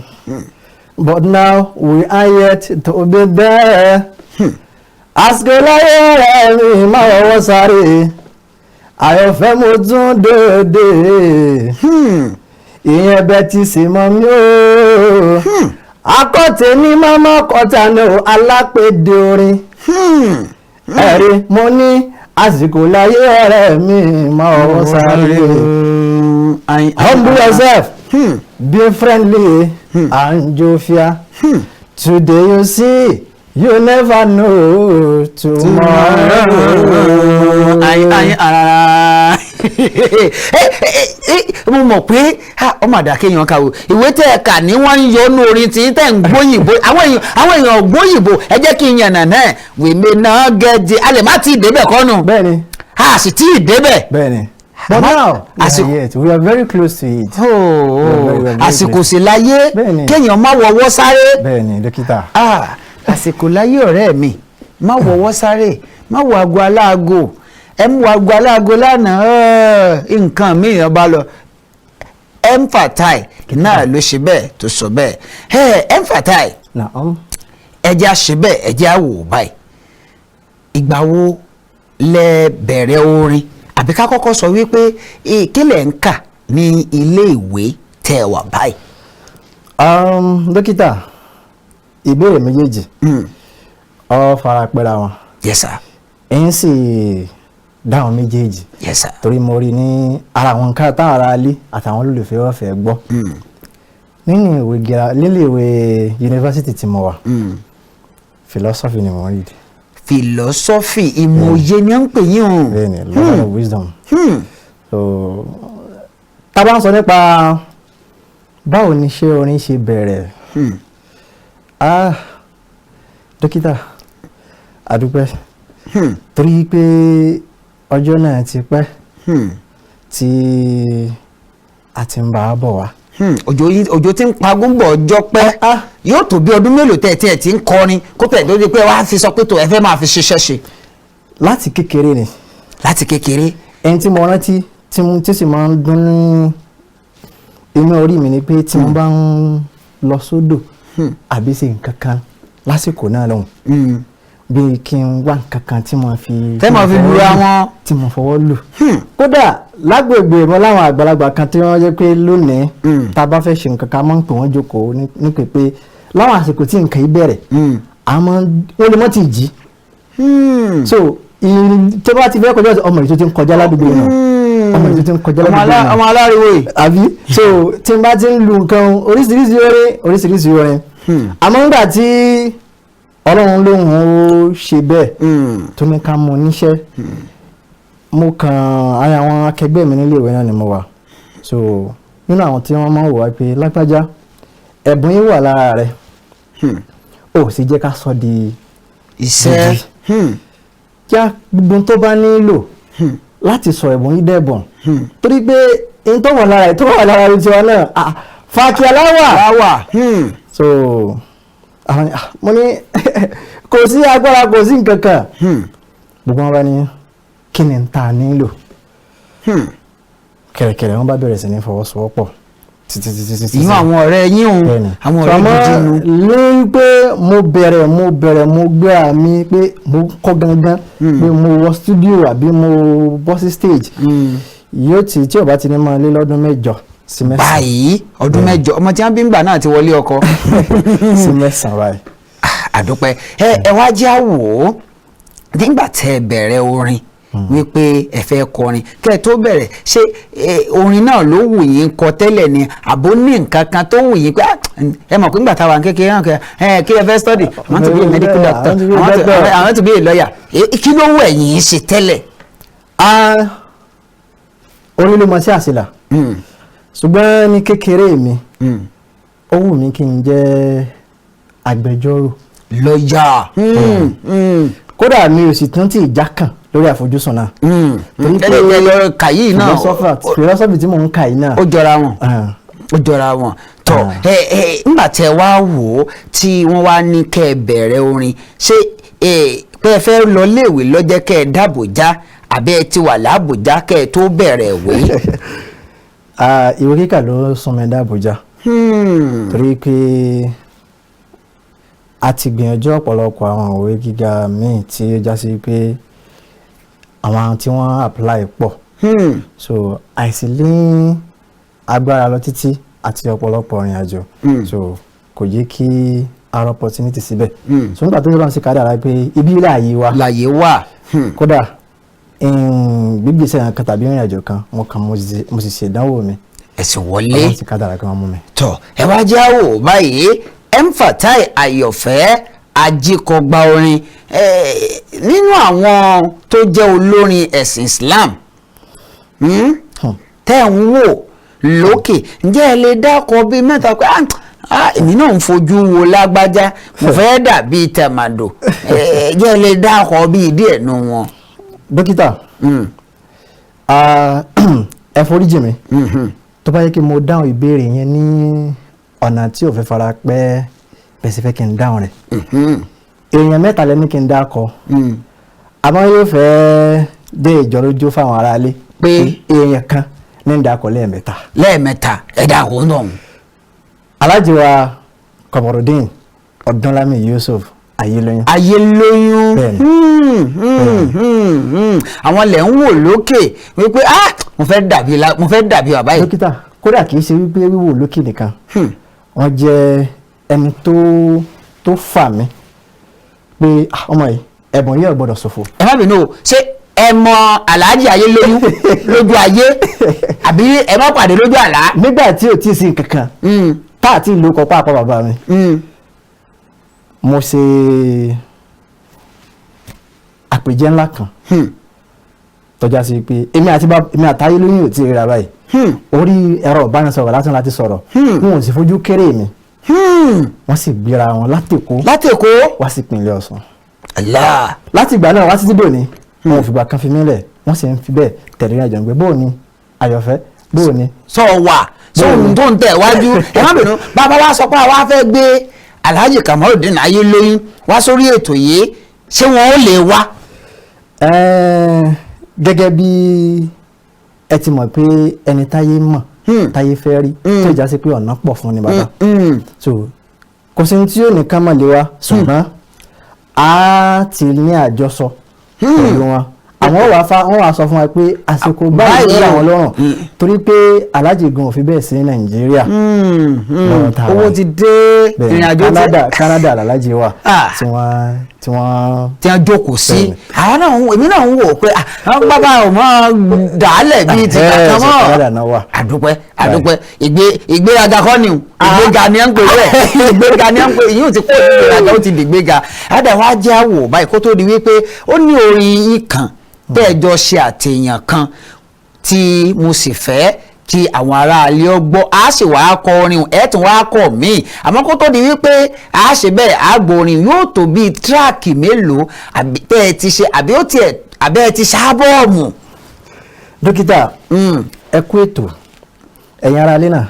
but now we are yet to be there. Àsìkò láyé rẹ̀ mi máa wọ́wọ́ sáré. Àyànfẹ́, mo tún dòde. Ìyẹn bẹ́ẹ̀ ti sì mọ́ mi o. Akọ́tẹ̀ ní mọ́mọ́ kọta ní o, alápèdè orin. Ẹ̀rí mo ní àsìkò láyé rẹ̀ mi máa wọ́wọ́ sáré. Humble yourself. Be friendly and jovial. Today you see, you never know tomorrow. Ayin ayin ara mo mọ̀ pé ọmọ àdàkẹ́ yàn kàwé, ìwé tẹ́ ẹ kà ní wọ́n ń yọ ọ́nú orin tí tẹ́ ń gbóyìnbó. Àwọn èèyàn gbóyìnbó, ẹ jẹ́ kí n yànnà náà. We may not get there, a lè má tí ì débẹ̀ kọ́nu. Bẹ́ẹ̀ni. A sì tí ì débẹ̀. Bẹ́ẹ̀ni. But now, we are yet, we are very close to it. Oh, àsìkò sì láyé. Bẹ́ẹ̀ni. Kéèyàn má wọwọ́ sáré. Bẹ́ẹ̀ni, dókítà. Ah, àsìkò láyé, ọ̀rẹ́ mi, má wọwọ́ sáré, má wọ aago aláago. Ẹ mú aago aláago lánàá, nǹkan míì bá lọ. Mfatai náà ló ṣe bẹ́ẹ̀ tó sọ bẹ́ẹ̀. Ẹ Mfatai, Naam. ẹ jẹ́ á ṣe bẹ́ẹ̀, ẹ jẹ́ á wò báyìí. Ìgbà wo lẹ bẹ̀rẹ̀ orin, àbí ká kọ́kọ́ sọ wípé kí lẹ̀ ń kà ní ilé ìwé tẹ́ ẹ wà báyìí? Dókítà, ìbéèrè méjèèjì ó fara pẹ́ra wọn. Yes sir. Ẹ̀yin sì dáhùn méjèèjì. Yes sir. Torí mo rí ní ara àwọn nǹkan táwọn ará ilé àtàwọn olólùfẹ́ wọ́n fẹ́ gbọ́. Nínú ìwé gíga, nílé ìwé yunifásitì tí mo wà, philosophy ni mo ń read. Philosophy, ìmọ̀ye ni à ń pè yín o. Bẹ́ẹ̀ni, lover of wisdom. So tá a bá ń sọ nípa báwo ni ṣé orin ṣe bẹ̀rẹ̀, ah, dókítà, àdúpẹ́, torí pé ọjọ́ náà ti pẹ́ tí a ti ń bá a bọ̀ wá. Òjò tí ń pagún bọ̀ ọjọ́ pẹ́. Yóò tó bí ọdún mélòó tẹ̀ tí ẹ̀ ti ń kọrin kó tẹ̀ tó di pé wàá fi sọ pé tó ẹ fẹ́ máa fi ṣiṣẹ́ ṣe? Láti kékeré ni. Láti kékeré. Ẹni tí mo rántí tí mo tí sì máa ń dún ní inú orí mi ni pé tí mo bá ń lọ sódò. Àbí ṣe nǹkan kan lásìkò náà lọ́hùn, bíi kí n wá nǹkan kan tí mo fi Tẹ́ mo fi lura wọn. Tí mo fọwọ́ lù. Kódà lágbègbè mọ́ láwọn àgbàlagbà kan tí wọ́n jẹ́ pé lónìí, tá a bá fẹ́ ṣe nǹkan kan, máa ń pè wọ́n jókòó ní pé láwọn àsìkò tí nǹkan yìí bẹ̀rẹ̀, àmọ́ wọ́n lè mọ́ ti jí. So tó bá ti fẹ́ kọjá, ọmọ yìí tó ti ń kọjá ládùúgbò náà, ọmọ yìí tó ti ń kọjá ládùúgbò náà, ọmọ aláriwo yìí. Àbí so tí n bá ti ń lu nǹkan, oríṣiríṣi orin, oríṣiríṣi orin. Àmọ́ nígbà tí Ọlọ́run lóhùn ó ṣe bẹ́ẹ̀ tó ní ká mú níṣẹ́, mo kàn ara àwọn akẹgbẹ́ mi nílé ìwé náà ni mo wà. So nínú àwọn tí wọ́n máa ń wò wá pé, "Lágbájá, ẹ̀bùn yìí wà lára rẹ̀, ó sì jẹ́ ká sọ di iṣẹ́. Kí á gbogbo tó bá nílò láti sọ ẹ̀bùn yìí dẹ̀bùn, torí pé n tó wà lára ẹ̀, tó wà lára rẹ̀ tiwa náà, fàkíà láwà." Láwà. So àwọn ni, mo ní kò sí agbára, kò sí nǹkan kan. Gbogbo wọn bá ní, "Kí ni n ta nílò?" Kẹ̀rẹ̀kẹ̀rẹ̀, wọn bá bẹ̀rẹ̀ sí ní fọwọ́sowọ́pọ̀ títí títí títí. Ìyún àwọn ọ̀rẹ́ yín o? Bẹ́ẹ̀ni. Àwọn ọ̀rẹ́ gidi nu. Ní pé mo bẹ̀rẹ̀ mo bẹ̀rẹ̀ mo gbé àmì pé mo kọ́ gangan, pé mo wọ studio àbí mo bọ́ sí stage, yóò ti tí ò bá ti ní máa lé lọ́dún 8 sí 9. Báyìí, ọdún 8, ọmọ tí wọ́n bí ń gbà náà ti wọlé ọkọ. Sí 9 báyìí. Àdúpẹ́. Ẹ wá jẹ́ àwò ó, nígbà tẹ́ ẹ bẹ̀rẹ̀ orin, wípé ẹ fẹ́ kọrin, kẹ́ ẹ tó bẹ̀rẹ̀, ṣé orin náà ló wù yín kọ tẹ́lẹ̀ ni, àbó ní nǹkan kan tó wù yín pé, ẹ mọ̀ pé nígbà táwa kékeré náà, kẹ́ ẹ kí ẹ fẹ́ study, I want to be a medical doctor, I want to be a lawyer. Kí ló wù ẹ̀yin ṣe tẹ́lẹ̀? Orin ló mọ sí àṣìlà, ṣùgbọ́n ní kékeré mi, ó wù mí kí n jẹ́ agbẹjọ́rò. Lọ́yà. Kódà mi ò sì tún tí ì já kàn lórí àfojúsùn náà. Ẹlẹ́dẹ̀ lọ kàyí náà. Philosophy tí mò ń kà yìí náà. Ó jọra wọn, ó jọra wọn. Tọ, ẹ ẹ ńgbà tẹ wá wò ó, tí wọ́n wá ní kẹ́ ẹ bẹ̀rẹ̀ orin, ṣé ẹ pé ẹ fẹ́ lọ léèwé lọ́jẹ́ kẹ́ ẹ dábòjá, àbí ẹ ti wà lábòjá kẹ́ ẹ tó bẹ̀rẹ̀ ìwé? Ìwé kíkà ló sún mi dábòjá, torí pé a ti gbìyànjú ọ̀pọ̀lọpọ̀ àwọn ìwé gíga míì tí ó já sí pé àwọn tí wọ́n apply pọ̀. So àìsí ní agbára lọ títí àti ọ̀pọ̀lọpọ̀ ìrìn àjò, so kò jẹ́ kí ara opportunity síbẹ̀. So nígbà tó yọrọ sí kádàrá pé ibi láàyè wa láàyè wà. Kódà gbígbèsè kan tàbí ìrìn àjò kan, mo kàn mo sì ṣèdánwò mi. Ẹ̀sìn wọlé. Ọlọ́run ti kádàrá kí wọ́n mú mi. Tọ, ẹ wá jẹ́ àwò báyìí, Mfatai Àyọ̀fẹ́ Ajíkọgba orin, nínú àwọn tó jẹ́ olórin ẹ̀sìn Islam tẹ́ ń wò lókè, ǹjẹ́ ẹ lè dákọ̀ bíi mẹ́ta pé, "Èmi náà ń fojú wo lágbájá, mo fẹ́ dàbí tẹ̀màdò"? Ǹjẹ́ ẹ lè dákọ̀ bíi díẹ̀ nù wọn? Dókítà, ẹ foríjì mi tó bá yẹ kí mo dáhùn ìbéèrè yẹn ní ọ̀nà tí ò fẹ́ fara pẹ́ bẹ́ẹ̀ sì fẹ́ kí n dáhùn rẹ̀. Èèyàn mẹ́ta lẹ́ni kí n dákọ, àmọ́ yóò fẹ́ dé ìjọlójú fáwọn aráalé pé èèyàn kan ní ń dákọ lẹ́ẹ̀mẹ́ta. Lẹ́ẹ̀mẹ́ta, ẹ̀dá kò ń dọ̀hún. Alhaji wa Kọmọrùdín Ọdúnlámì Yusuf Ayélóyún. Ayélóyún. Àwọn lẹ̀ ń wò lókè wípé, "Ah, mo fẹ́ dàbí, mo fẹ́ dàbí bàbá yìí"? Dókítà, kódà kì í ṣe wípé wíwò lókè nìkan, wọ́n jẹ́ ẹni tó fà mí pé, "Ọmọ yìí, ẹ̀bùn yìí ò gbọ́dọ̀ ṣòfò." Ẹ má bínú o, ṣé ẹ mọ Alhaji Ayélóyún lójú ayé, àbí ẹ má pàdé lójú àlá? Nígbà tí ò tí ì sí nǹkan kan tá àti ìlú kọ pàápàá bàbá mi, mo ṣe àpèjẹ ńlá kan tọ́já sí pé èmi àti èmi àtayé lóyún ò tí ì ríra báyìí. Orí ẹ̀rọ ìbánisọ̀rọ̀ lásán láti sọ̀rọ̀, wọn ò sì fojú kéré mi. Wọ́n sì gbéra wọn látèkó látèkó wá sí ìpínlẹ̀ Ọ̀ṣun. Allah. Láti ìgbà náà wá títí dòní, wọn ò fìgbà kan fi mí lẹ̀. Wọ́n sì ń fi bẹ́ẹ̀ tẹ̀lé ìrìnàjò ń gbé. Bóò ni Àyọ̀fẹ́, bóò ni. Sọ wà sóhun tó ń tẹ̀ wájú. Ẹ má bínú, bàbá wa sọ pé àwa fẹ́ gbé Alhaji Kamorudeen Ayélóyún wá sórí ètò yìí, ṣé wọn ò lè wá? Gẹ́gẹ́ bí ẹ ti mọ̀ pé ẹni táyé mọ̀, táyé fẹ́ rí, tó ìjà sí pé ọ̀nà pọ̀ fún ni bàbá. So Kò sí ní tí yóò nìkan mọ̀ lé wa, ṣùgbọ́n a ti ní àjọsọ pẹ̀lú wọn. Àwọn wàá fa wọn wàá sọ fún wa pé àsìkò báyìí ló rọ̀ wọ́n lọ́rùn, torí pé Alhaji gan ò fi bẹ́ẹ̀ sí ní Nàìjíríà lọ́wọ́ tá a wà Owó yìí. ti dé. Bẹ́ẹ̀ni, Ìrìn àjò ti Canada l'Alhaji wà Ah. tí wọ́n tí wọ́n jókòó sí. Bẹ́ẹ̀ni. Àwọn náà èmi náà ń wò ó pé àwọn bàbá ò mọ dàálẹ̀ bíi ti Ẹ̀hẹ́, kàkà ṣe mọ́. Canada náà wà. Àdúpẹ́, àdúpẹ́. Ìgbéraga kọ́ ni o, ìgbéga ni à ń pè bẹ́ẹ̀, ìgbéga ni à ń pè. Ìyóò ti kó ìgbéraga, ó ti dìgbéga. Àdá wa jẹ́ àwò báyìí kó tó di wípé ó ní orin yín kan tẹ́ ẹ jọ ṣe àtẹ̀yàn kan tí mo sì fẹ́ kí àwọn aráalé ó gbọ́. A sì wá kọ orin, ẹ̀ tún wá kọ míì, àmọ́ kó tó di wípé a ṣe bẹ́ẹ̀, àgbo orin yóò tó bíi track mélòó àbí tẹ́ ẹ ti ṣe, àbí ó tiẹ̀, àbẹ́ ẹ ti ṣábọ́ọ̀mù? Dókítà, ẹ kú ètò. Ẹ̀yin ará ilé náà,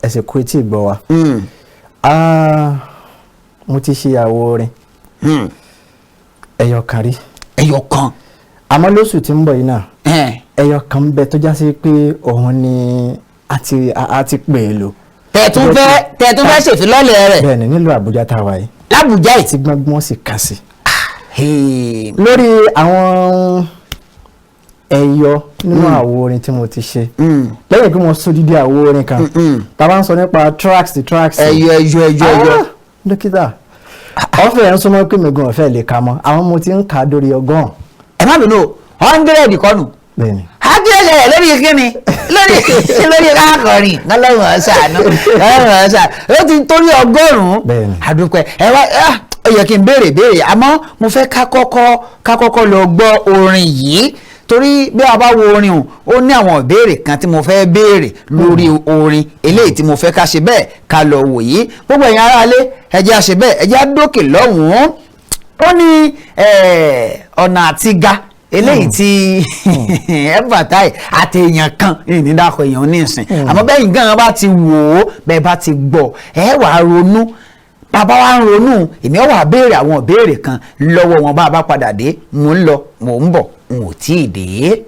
ẹ sì kú etí ìgbọ́ wa. Ah, mo ti ṣe àwo orin ẹyọ kan rí. Ẹyọ kan. Àmọ́ lóṣù tí ń bọ̀ yìí náà, ẹyọ kan ń bẹ tó já sí pé òun ni a ti pè é lò. Tẹ̀ tún fẹ́ ṣèfilọ́lẹ̀ rẹ̀? Bẹ́ẹ̀ni, nílùú Àbújá tá a wà yìí. L'Àbújá yìí. Tí gbọ́ngbọ́n sì kà sí. Hey. Lórí àwọn ẹyọ nínú àwo orin tí mo ti ṣe, lẹ́yìn pé mo sọ dídí àwo orin kan, tá a bá ń sọ nípa tracks, the tracks. Ẹyọ, ẹyọ, ẹyọ, ẹyọ. Ah, dókítà, ọ̀fẹ́ ẹ̀ ń súnmọ́ pé mi gan ọ̀fẹ́ lè ka mọ́ àwọn mo ti ń kà á dórí 100. Ẹ má bínú, 100 kọ́nù. Bẹ́ẹ̀ni. Hákìlẹ̀ lórí kíni? Lórí káàkọrin. Ọlọ́run ọ̀sánú, Ọlọ́run ọ̀sánú, ó ti torí 100. Bẹ́ẹ̀ni. Àdúpẹ́. Ẹ wá, ó yẹ kí n béèrè béèrè, àmọ́ mo fẹ́ ká kọ́kọ́ lọ gbọ́ orin yìí, torí bí a bá wo orin o, ó ní àwọn ìbéèrè kan tí mo fẹ́ béèrè lórí orin eléyìí tí mo fẹ́ ká ṣe bẹ́ẹ̀ ká lọ wò yìí. Gbogbo ẹ̀yin aráalé, ẹ jẹ́ á ṣe bẹ́ẹ̀, ẹ jẹ́ á dókè lọ́hùn-ún. Ó ní ọ̀nà àtiga eléyìí tí Mfatai àti èèyàn kan ní dákọ̀ èèyàn ní ìsìn, àmọ́ bẹ́ẹ̀ gan bá ti wò ó, bẹ́ẹ̀ bá ti gbọ́, ẹ wàá ronú. Bàbá wa ń ronú, èmi ọ̀ wà béèrè àwọn ìbéèrè kan lọ́wọ́ wọn bá a bá padà dé. Mò ń lọ, mò ń bọ̀, n ò tí ì dé.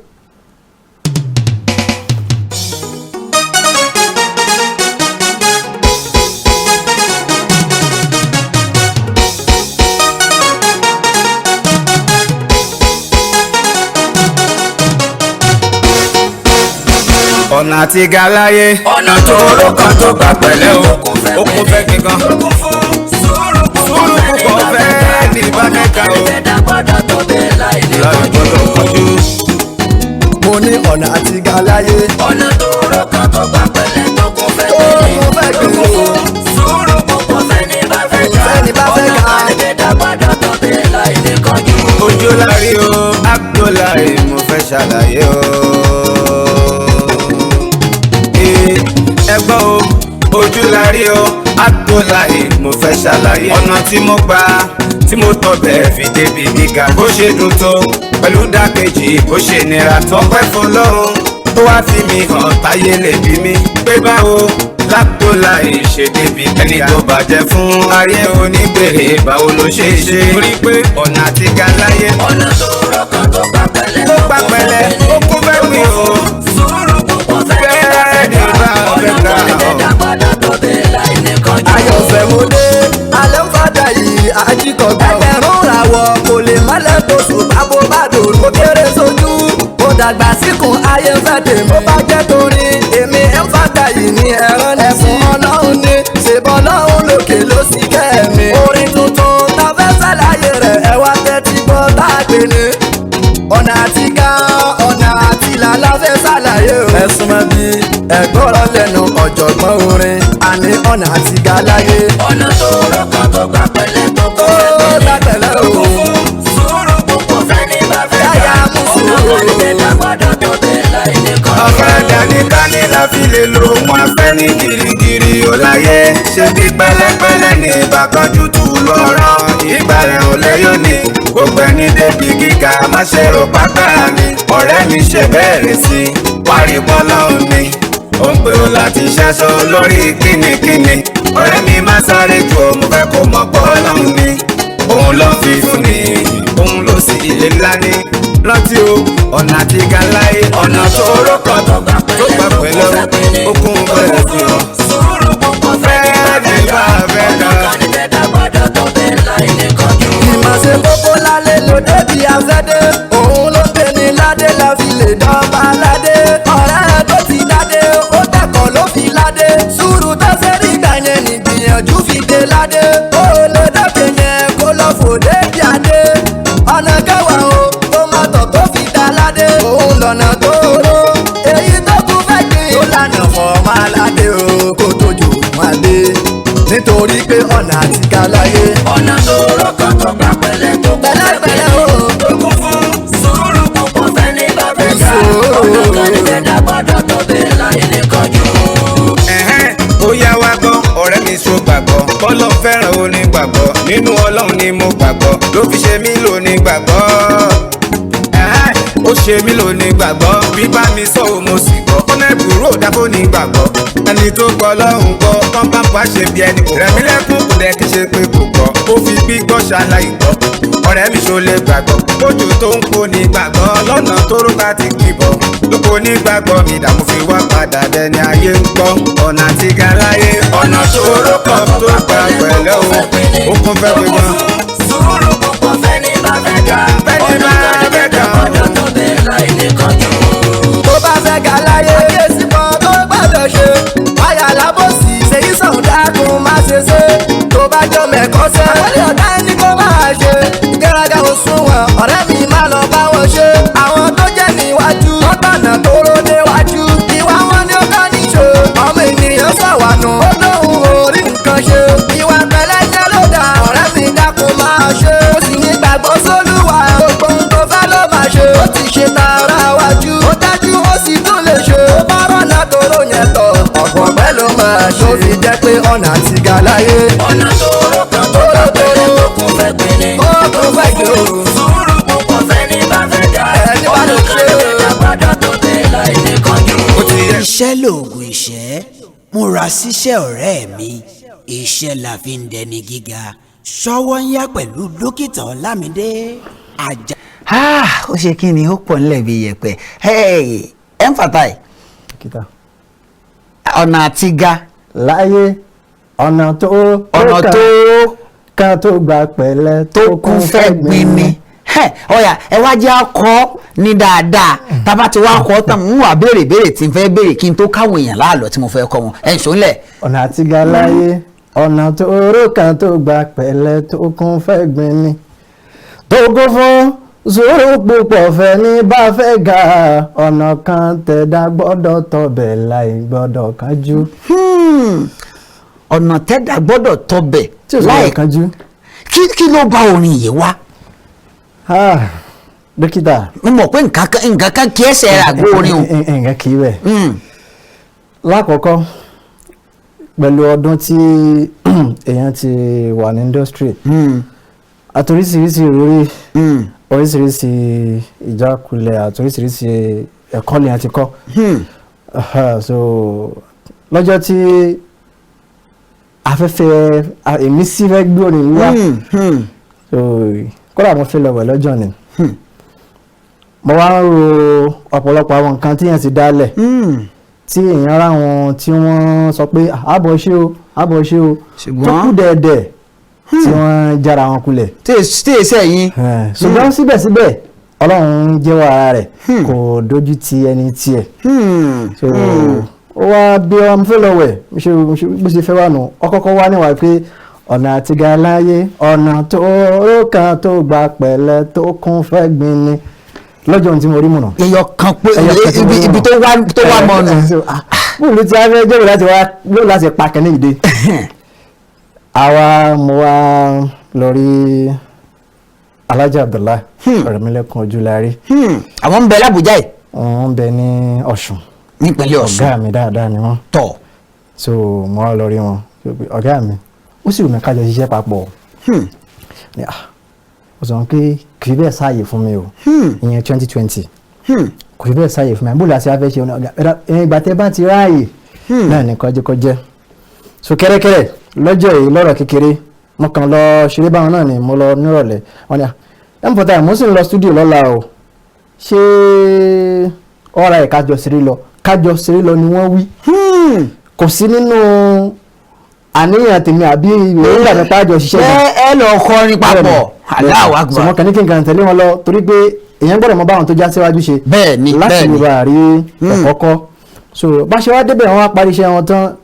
Ọ̀nà àti galáyé. Ọ̀nà tó orúkọ tó gbà pẹ̀lẹ́ o, ó kún fẹ́ gígan. Sùúrù púpọ̀ fẹ́ ní ìbámẹ́ta o. Láì gbọ́dọ̀ kọjú. Mo ní ọ̀nà àti galáyé. Ọ̀nà tó rọ́kàn tó gbà pẹ̀lẹ́ tó kún fẹ́ tó kún fẹ́ tó kún gbé. fún sùúrù púpọ̀ fẹ́ni bá fẹ́ ga. Fẹ́ni bá fẹ́ Ọ̀nà ga. àdìgẹ́dà gbọ́dọ̀ tó bẹ́ẹ̀ láì ní kọjú. Ojú lárí o, Abdullahi, mo fẹ́ ṣàlàyé o. Ee, ẹ gbọ́ o, ojú lárí o, Abdullahi, mo fẹ́ ṣàlàyé. Ọ̀nà tí mo gbà tí mo tọ̀ bẹ́ẹ̀ fi débi gíga, bó ṣe dùn tó pẹ̀lú dákejì bó ṣe nira tó, pẹ́ fọlọ́run tó wá fi mi hàn táyé lè bí mi pé báwo l'Abdullahi ṣe débi gíga. Ẹni tó bàjẹ́ fún ayé onígbèrè, báwo ló ṣe ṣe? Torí pé ọ̀nà àti ga láyé. Ọ̀nà tó rọ́kàn tó gbà pẹ̀lẹ́ Tó gbà pẹ̀lẹ́, ó kún fẹ́ mi o. Sùúrù púpọ̀ fẹ́ni bá fẹ́ Fẹ́ni ga. bá fẹ́ Ọ̀nà ga. àdìgẹ́dà gbọ́dọ̀ tó bẹ́ẹ̀ láì ní kọjú. Ayọ̀fẹ́ mo dé, alẹ́ ń fàdà yìí àjíkọ̀gbọ́n. Ẹgbẹ̀rún ràwọ̀ kò lè mọ́lẹ̀ tó ṣùgbọ́n bó bá dòrò. Ó kéré sójú, ó dàgbà síkùn, ayé ń fẹ́ tèmi. Ó bá jẹ́ torí èmi ń fàdà yìí ní ẹran ní sí. Ẹ̀fún Ọlọ́run ní ṣèbọn Ọlọ́run lókè ló sì kẹ́ mi. Orin tuntun ta fẹ́ ṣàlàyé rẹ̀, ẹ wá tẹ́tí gbọ́ tá a gbé ni. Ọ̀nà àti ga, ọ̀nà àti là la fẹ́ ṣàlàyé o. Ẹ̀sùn mọ́ bí ẹ̀gbọ́rọ̀ lẹ́nu ọ̀jọ̀gbọ́n orin, àní ọ̀nà àti ga láyé. Ọ̀nà tó rọ́kàn tó gbà pẹ̀lẹ́ tó Tó kún fẹ́ gbà pẹ̀lẹ́ o. tó kún fún sùúrù púpọ̀ fẹ́ni bá fẹ́ ga. Yáyà mú Ọ̀nà sùúrù. àdìgẹ́dà gbọ́dọ̀ tó bẹ́ẹ̀ láì ní kọjú. Ọ̀kadà ní kání la fi lè lo wọn fẹ́ ní girigiri ó láyé. Ṣé bí pẹ̀lẹ́pẹ̀lẹ́ ní ìbákanjú tù lọ́rọ̀? Ìgbà rẹ̀ ò lẹ́yọ̀ ní. Gbogbo ẹni débi gíga má ṣe rò pápá mi. Ọ̀rẹ́ mi ṣe bẹ́ẹ̀rẹ̀ sí i, wá rí bọ́lọ́hún ni. Ó ń pè ó láti ṣẹ́ṣọ́ lórí kínníkínní. Ọ̀rẹ́ mi má sáré ju, òun fẹ́ kó mọ̀ bọ́lọ́hún ni. Òun ló fi fún ni, òun ló sì lè ńlá ní. Rántí o, ọ̀nà àti galáyé. Ọ̀nà tó rókọ̀ tó gbà pẹ̀lú okùn bẹ̀rẹ̀ sí ọ. Sùúrù púpọ̀ fẹ́ni bá Fẹ́ẹ́ fẹ́ ní ga. bá fẹ́ Ọ̀nà ga. àdìgẹ́dà fẹ́ dé. Òun ló dé ní ládé la fi lè dọ́ba ládé. Ọ̀rẹ́ tó ti dádé, ó dẹ́kọ̀ ló fi ládé. Sùúrù tó ṣe rí ìgbà yẹn nìgbìyànjú fi dé ládé. Ó lè dókè yẹn kó lọ fòdé bí adé. Ọ̀nà kẹwàá o, tó má tọ̀ tó fi dá ládé. Òun lọ̀nà tó ró, èyí tó kún fẹ́ gbìn. Tó lànà fọ́ máa ládé o, kó tó jò wọ́n adé. Nítorí pé ọ̀nà àti gàláyé. Ọ̀nà tó rọ́kàn tó gbà pẹ̀lẹ́ tó kún Pẹ̀lẹ́pẹ̀lẹ́ o. tó kún fún sùúrù púpọ̀ fẹ́ni bá fẹ́ ga. Ọ̀nà kan ní tẹ̀dá gbọ́dọ̀ tó bẹ́ẹ̀ láì ní kọjú. Ẹ̀hẹ́n, ó yá wá gbọ́ ọ̀rẹ́ mi ṣó gbàgbọ́ bọ́lọ̀ fẹ́ràn onígbàgbọ́ nínú ọlọ́run ni mo gbàgbọ́ ló fi ṣe mí lónígbàgbọ́. Ẹ̀hẹ́n, ó ṣe mí lónígbàgbọ́ bíbá mi sọ ò mo sì gbọ́ ọ̀nà ìbúrò dábò nígbàgbọ́ ẹni tó gbọ́ lọ́hùn gbọ́ kọ́ńpápá ṣe bí ẹni kò rẹ̀ mí lẹ́kún kò dẹ̀ kí ṣe pé kò gbọ́ ó fi gbígbọ́ ṣaláì gbọ́ ọ̀rẹ́ mi ṣó lè gbàgbọ́ kójú tó ń kó ní gbàgbọ́ lọ́nà tó rú bá ti kìbọ̀ lóko nígbàgbọ́ mi dààmú fi wá padà dẹni ayé ń gbọ́ ọ̀nà àti gàláyé ọ̀nà tó rókọ̀ tó gbà pẹ̀lẹ́ o ó kún fẹ́ pé gan. Sùúrù púpọ̀ fẹ́ni bá fẹ́ ga. Fẹ́ni Ọ̀nà bá kan ní fẹ́ tẹ̀dá ga. gbọ́dọ̀ tó bẹ́ẹ̀ láì ní kọjú. Tó bá fẹ́ ga láyé àkíyèsí kan tó gbọ́dọ̀ ṣe wáyà lábòsí ṣèyí sọ̀hún dákun má ṣe ṣe tó bá jọ mẹ́kọ́sẹ́ àkọlé ọ̀tá ẹni kó máa ṣe ìgbéraga ò sunwọ̀n ọ̀rẹ́ mi má lọ bá wọn ṣe àwọn tó jẹ́ níwájú wọ́n tọ̀nà tó ró déwájú ìwà wọn ni ó kọ́ níṣó ọmọ ènìyàn sọ̀wánú ó lóhùn orí nǹkan ṣe ìwà pẹ̀lẹ́ jẹ́ ló dá ọ̀rẹ́ mi dákun máa ṣe ó sì ní gbàgbọ́ sólúwa gbogbo ohun tó fẹ́ ló máa ṣe ó ti ṣe tààrà wájú ó dájú ó sì tún lè ṣe ó bá rọ̀nà tó rò yẹn tọ̀ ọ̀pọ̀ pẹ́ ló máa ṣe ó fi jẹ́ pé ọ̀nà àti gàláyé Ọ̀nà tó rọ́kàn tó gbà pẹ̀lẹ́ tó kún fẹ́ gbìn. ó tún fẹ́ gbé o. Sùúrù púpọ̀ fẹ́ni bá fẹ́ ga. Ẹni bá Ọ̀nà lè kan ṣe ní o. tẹ̀dá gbọ́dọ̀ tó bẹ́ẹ̀ láì ní kọjú. Iṣẹ́ lòògùn ìṣẹ́, múra síṣẹ́ ọ̀rẹ́ mi, iṣẹ́ la fi ń dẹni gíga. Ṣọwọ́ ń yá pẹ̀lú dókítà Ọlámídé Àjà. Ah, ó ṣe kí ni ó pọ̀ nílẹ̀ bíi yẹ̀pẹ̀. Hey, M Fatai, Dókítà. ọ̀nà àti ga Láyé ọ̀nà tó ọ̀nà tó kan tó gba pẹ̀lẹ́ tó kún fẹ́ gbin ni. Hẹ́, ọ̀yà ẹ wá jẹ́ akọ́ ní dáadáa tábà tí wàá kọ́ tán ń wà béèrè béèrè tí n fẹ́ béèrè kí n tó káwọn èèyàn láàlọ́ tí mo fẹ́ kọ́ wọn ẹ̀ ń sọ́nlẹ̀. Ọ̀nà àtiga láyé ọ̀nà tó oró kan tó gba pẹ̀lẹ́ tó kún fẹ́ gbin ni tó kún fún sùúrù púpọ̀ fẹ́ ní bá fẹ́ ga ọ̀nà kan tẹ̀dá gbọ́dọ̀ tọbẹ̀ láì gbọ́dọ̀ kánjú. Ọ̀nà tẹ́dà gbọ́dọ̀ tọbẹ̀ Tí ò sì láì gbọ́dọ̀ kánjú. Kí ló bá orin yìí wá? Ah, dókítà. Mo mọ̀ pé nǹkan kan kí ẹsẹ̀ rà gbó orin o. Nǹkan kì í bẹ̀. Lákọ̀ọ́kọ́ pẹ̀lú ọdún tí èèyàn ti wà ní industry àti oríṣiríṣi ìrírí, oríṣiríṣi ìjákulẹ̀ àti oríṣiríṣi ẹ̀kọ́ lèèyàn ti kọ́. Aha, so lọ́jọ́ tí afẹ́fẹ́ èmi sì fẹ́ gbé orin yìí wá, so kódà mo fẹ́ lọ wẹ̀ lọ́jọ́ ni mo wá ń ro ọ̀pọ̀lọpọ̀ àwọn nǹkan tí èèyàn ti dálẹ̀ tí èèyàn ráwọn tí wọ́n sọ pé àbọ̀ ṣe o, àbọ̀ ṣe o, tó kù dẹ̀ẹ̀dẹ̀ tí wọ́n jára wọn kulẹ̀. Tí èsì ẹ̀yìn. Ṣùgbọ́n síbẹ̀síbẹ̀ Ọlọ́run ń jẹ́wọ́ ara rẹ̀, kò dojú ti ẹni tiẹ̀. So ó wá bí ọmọ fẹ́ lọ wẹ̀ ṣe bó ṣe fẹ́ wà nù ọkọ́kọ́ wá níwà pé ọ̀nà àtiga láyé ọ̀nà tó kan tó gba pẹ̀lẹ́ tó kún fẹ́ gbin ni lọ́jọ́ ohun tí mo rí mọ̀nà. Ẹyọ kan pé ibi tó wá tó wá mọ̀ nù. Bóòlù tí a fẹ́ jẹ́rìí láti wá ló láti pa kẹ́ni ìdè. Àwa mo wá lọ rí Alhaji Abdullahi Ọ̀rẹ́milẹ́kùn Ojúlárí. Àwọn ń bẹ l'Ábùjá yìí. Wọ́n ń bẹ ní Ọ̀ṣun. Nípínlẹ̀ Ọ̀ṣun. Ọ̀gá mi dáadáa ni wọ́n. Tọ̀. So mo wá lọ rí wọn, ọ̀gá mi, ó sì wù mí ká jọ ṣiṣẹ́ papọ̀. Ó sọ pé kì í bẹ́ẹ̀ sáàyè fún mi o, ìyẹn 2020, kò fi bẹ́ẹ̀ sáàyè fún mi, bóòlù àti afẹ́ ṣe ọ̀gá ìgbà tẹ́ bá ti ráàyè náà ní kọjúkọjẹ́. So kẹ́rẹ́kẹ́rẹ́ lọ́jọ́ yìí lọ́rọ̀ kékeré mo kàn lọ ṣeré báwọn náà ni mo lọ nírọ̀lẹ́ wọn ni M Fatai mo sì ń lọ studio lọ́la o, ṣé ọ̀rá ẹ̀ kájọ ṣeré lọ, kájọ ṣeré lọ ni wọ́n wí. Kò sí nínú àníyàn tèmi àbí ìwé ìgbà nípa àjọ ṣiṣẹ́. Ẹ lọ kọrin papọ̀. Allahu Akbar. Sọmọ kan ní kí n kàn tẹ̀lé wọn lọ torí pé èèyàn gbọ́dọ̀ mọ báwọn tó já síwájú ṣe. Bẹ́ẹ̀ni, láti bẹ́ẹ̀ni. lè bá rí ẹ̀kọ́ kọ́. So bá ṣe wá débẹ̀, wọn wá parí iṣẹ́ wọn tán,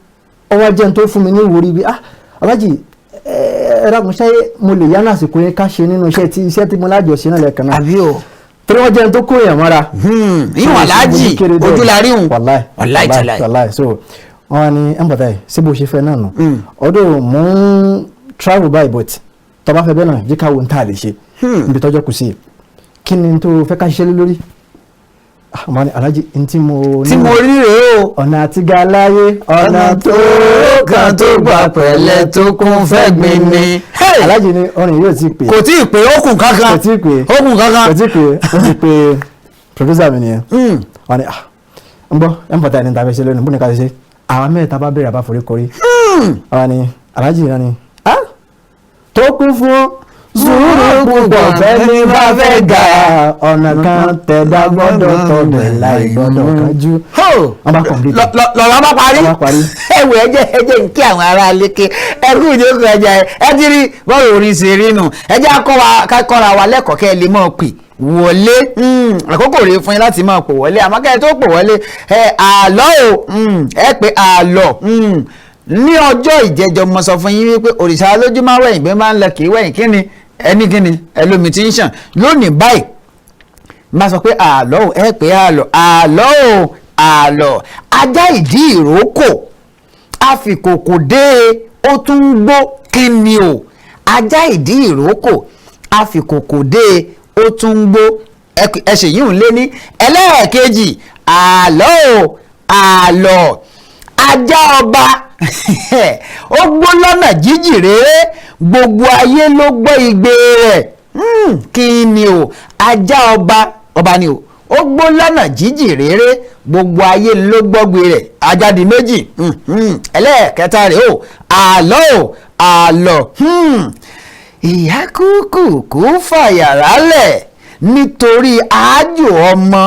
ó wá jẹun tó fún mi ní ìwúrí bí, ah, alájì, ẹ dákun, ṣé mo lè yánà àsìkò yẹn ká ṣe nínú iṣẹ́ tí mo lájọṣe náà lẹ́ẹ̀kan náà? Àbí o. Torí wọ́n jẹun tó kó èèyàn mọ́ra. Ìwọ̀n aláàjì ojúlarí hùn. Wàláì. Wàláì tàláì. Wàláì. So wọ́n ní ẹ̀ǹbàtà yìí, ṣé bó ṣe fẹ́ náà nù? Ọdún mò ń travel by, but tó bá fẹ́ bẹ́ẹ̀ náà, jẹ́ ká wo n tá a lè ṣe níbi tọ́jọ́ kù sí. Kí ni tó fẹ́ ká ṣiṣẹ́ lé lórí? Ah, wọ́n ní aláàjì, n tí mo tí mo rí rèé o. Ọ̀nà àtiga láyé, ọ̀nà tó kan tó gbà pẹ̀lẹ́ tó kún fẹ́gbin ni. Aláàjì ní orin yóò ti pè. Kò tí ì pé, ó kùn kankan. Kò tí ì pè. Ó kùn kankan. Kò tí ì pè. Ó ti pè producer mi nìyẹn. Wọ́n ní, ah, ń bọ́ ẹ̀ ń bọ̀tà ẹni tàbí ṣe lónìí bó ní ká ṣe ṣe. Àwọn mẹ́ta bá bẹ̀rẹ̀, àbá forí korí. Wọ́n ní aláàjì náà ni, ah, tó kún fún sùúrù púpọ̀ fẹ́ni bá fẹ́ ga, ọ̀nà kan tẹ̀dá gbọ́dọ̀ tọ̀bẹ̀ láì gbọ́dọ̀ kánjú. Wọ́n bá complete. Lọ̀rọ̀ bá parí. Wọ́n bá parí. Ẹwẹ, ẹjẹ ń kí àwọn ará lékè ẹkú ìjókòó ẹjẹ ẹ ti rí bọ́ọ̀lù orin ṣe rí nù. Ẹjẹ akọ́ra wa lẹ́kọ̀ọ́ kẹ́ ẹ lè mọ̀ pè wọlé. Àkókò rèé fún yín láti máa pè wọlé, àmọ́ kẹ́ ẹ tó pè wọlé, ẹ àlọ́ o, ẹ pé àlọ́. Ní ọjọ́ ìjẹjọ, mo sọ fún yín wípé òrìṣà lójú máa wẹ̀yìn bí máa ń lọ kì í wẹ̀yìn. Kí ni ẹni, kí ni ẹlòmíì tí ń ṣàn lónìí báyìí? Máa sọ pé àlọ́ ò, ẹ pé àlọ́, àlọ́ ò, àlọ́. Ajá ìdí ìrókò àfikòkò dé, ó tún ń gbó. Kí ni o? Ajá ìdí ìrókò àfikòkò dé, ó tún ń gbó. Ẹ ṣèyí ń lé ní ẹlẹ́ẹ̀kejì. Àlọ́ ò, àlọ́. Ajá ọba ó gbó lọ́nà jíjì réré, gbogbo ayé ló gbọ́ igbe rẹ̀. Kí ni o? Ajá ọba, ọba ni o, ó gbó lọ́nà jíjì réré, gbogbo ayé ló gbọ́gbe rẹ̀. Ajá di méjì. Ẹlẹ́ẹ̀kẹta rẹ̀ o, àlọ́ o, àlọ́. Ìyá kúkú fàyàrá lẹ̀ nítorí àájò ọmọ.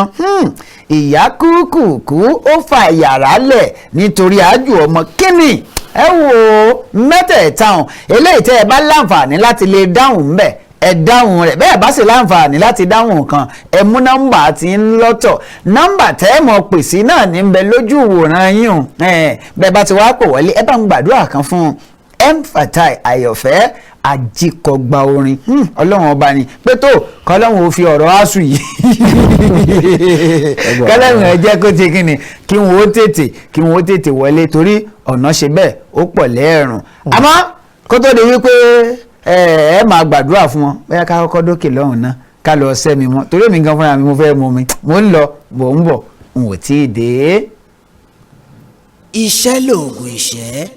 Ìyá kúkú ó fàyàrá lẹ̀ nítorí àájò ọmọ. Kí ni? Ẹ wò ó, mẹ́tẹ̀ẹ̀ta hàn eléyìí tẹ́ ẹ bá láǹfààní láti lè dáhùn ńbẹ̀, ẹ dáhùn rẹ̀. Bẹ́ẹ̀ bá sì láǹfààní láti dáhùn nǹkan, ẹ mú nọ́mbà tí ń lọ́tọ̀. Nọ́mbà tẹ́ ẹ mọ̀ pè sí náà ní bẹ lójú ìwòran yín o. Bẹ́ẹ̀ bá ti wá pè wọlé, ẹ bá ń gbàdúrà kan fún M Fatai Àyọ̀fẹ́ Àjíkọ̀gbà orin. Ọlọ́run ọba ni pé tó kọlọ́run ò fi ọ̀rọ̀ àṣù yìí kọlọ́run ẹ jẹ́ kó ti kíni, kí wọ́n ó tètè wọlé torí ọ̀nà ṣe bẹ́ẹ̀ ó pọ̀ lẹ́ẹ̀rùn. Àmọ́ kó tó di wípé ẹ máa gbàdúrà fún wọn, bóyá ká kọ́kọ́ dókè lọ́hùn náà, ká lọ sẹ́mi mọ́, torí èmi gan fúnra mi, mo fẹ́ mú mi. Mo ń lọ, mò ń bọ̀, n ò tí ì dé. Iṣẹ́ lóògùn ìṣẹ́,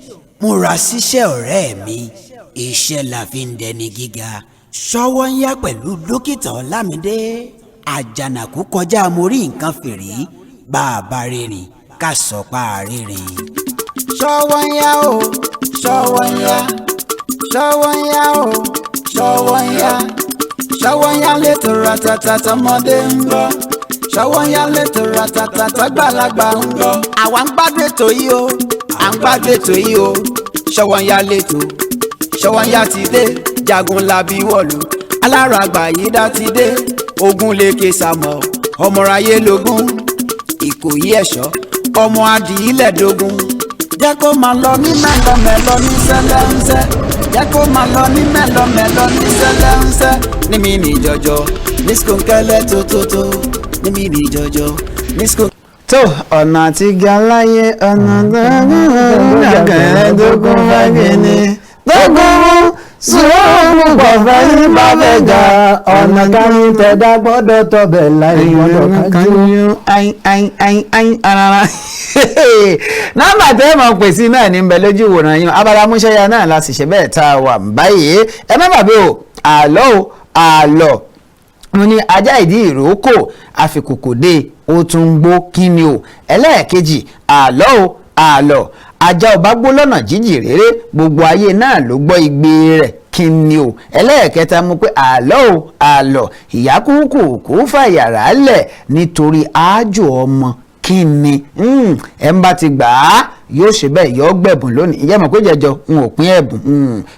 múra síṣẹ́ ọ̀rẹ́ mi, iṣẹ́ la fi ń dẹni gíga. Ṣọwọ́ ń yá pẹ̀lú dókítà Ọlámídé Àjànàkú kọjá mo rí nǹkan fìrí. Bá a bá rìnrìn, ká sọ pa àrìnrìn. Ṣọwọ́ ń yá o, ṣọwọ́ ń yá, ṣọwọ́ ń yá o, ṣọwọ́ ń yá, ṣọwọ́ ń yá létò ratata tọmọdé ń gbọ́, ṣọwọ́ ń yá létò ratata tọgbàlagbà ń gbọ́. Àwa ń gbádùn ètò yìí o, à ń gbádùn ètò yìí o. Ṣọwọ́ ń yá létò, ṣọwọ́ ń yá ti dé, jagun labi wọ̀lú alára àgbà yìí dá ti dé, ogun lèkè sàmọ̀ ọmọráyé lógún, ìkòyí ẹ̀ṣọ́ ọmọ adìyílẹ̀ dógún. Jẹ́ kó máa lọ ní mẹ́lọmẹ́lọ ní sẹ́lẹ̀ńsẹ́, jẹ́ kó máa lọ ní mẹ́lọmẹ́lọ ní sẹ́lẹ̀ńsẹ́, ní mi ní jọjọ ní skunkẹ́lẹ́ tótótó, ní mi ní jọjọ ní skunkẹ́lẹ́. Tó ọ̀nà àti galáyé, ọ̀nà tó fagini tógún sùúrù pọ̀ fẹ́ni bá fẹ́ ga, ọ̀nà kan tẹ̀dá gbọ́dọ̀ tọbẹ̀ láì gbọ́dọ̀ kánjú. Ayin ayin ayin ayin arara. Nọ́mbà tẹ́ ẹ mọ̀ pè sí náà ní bẹ lójú ìwòran yín. Abala múṣẹ́yà náà la sì ṣe bẹ́ẹ̀ tá a wà báyìí. Ẹ má gbàgbé o, àlọ́ o, àlọ́. Mo ní ajá ìdí ìrókò àfikòkò dé, ó tún ń gbó. Kí ni o? Ẹlẹ́ẹ̀kejì, àlọ́ o, àlọ́. Ajá ọba gbó lọ́nà jíjì réré, gbogbo ayé náà ló gbọ́ igbe rẹ̀. Kí ni o? Ẹlẹ́ẹ̀kẹta, mo pé àlọ́ o, àlọ́. Ìyá kúkú kú fàyàrá lẹ̀ nítorí àájò ọmọ. Kí ni ẹ̀ ń bá ti gbà á yóò ṣe bẹ́ẹ̀, yóò gbẹ̀bùn lónìí. Ìyá mọ̀ pé jẹjọ n ò pín ẹ̀bùn.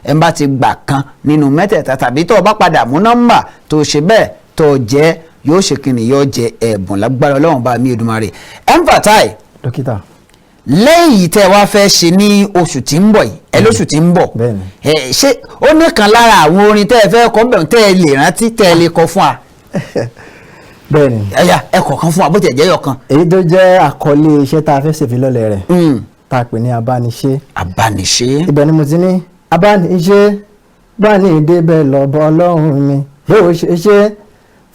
Ẹ̀ ń bá ti gbà kan nínú mẹ́tẹ̀ẹ̀ta tàbí tó o bá padà mú nọ́mbà tó o ṣe bẹ́ẹ̀ tó o jẹ́, yóò ṣe kí ni, yóò jẹ ẹ̀bùn lágbára Ọlọ́run bá mi Èdùmàrè. Mfatai. Dókítà. Lẹ́yìn tẹ́ ẹ wá fẹ́ ṣe ní oṣù tí ń bọ̀ yìí, ẹ lóṣù tí ń bọ̀, ẹ ṣé ó ní kan lára àwọn orin tẹ́ ẹ fẹ́ kọ bẹ̀rù tẹ́ ẹ lè rántí tẹ́ ẹ lè kọ fún wa? Bẹ́ẹ̀ni. Ẹ̀yà ẹ kọ̀ọ̀kan fún wa, bó tiẹ̀ jẹ́ yọkan. Èyí tó jẹ́ àkọlé iṣẹ́ tá a fẹ́ ṣèfilọ́lẹ̀ rẹ̀, tá a pè ní Abániṣe. Abániṣe. Ibẹ̀ ni mo ti ní abániṣe bá ní ìdébẹ̀ lọ́bọ̀ Ọlọ́run mi, bó o ṣe ṣe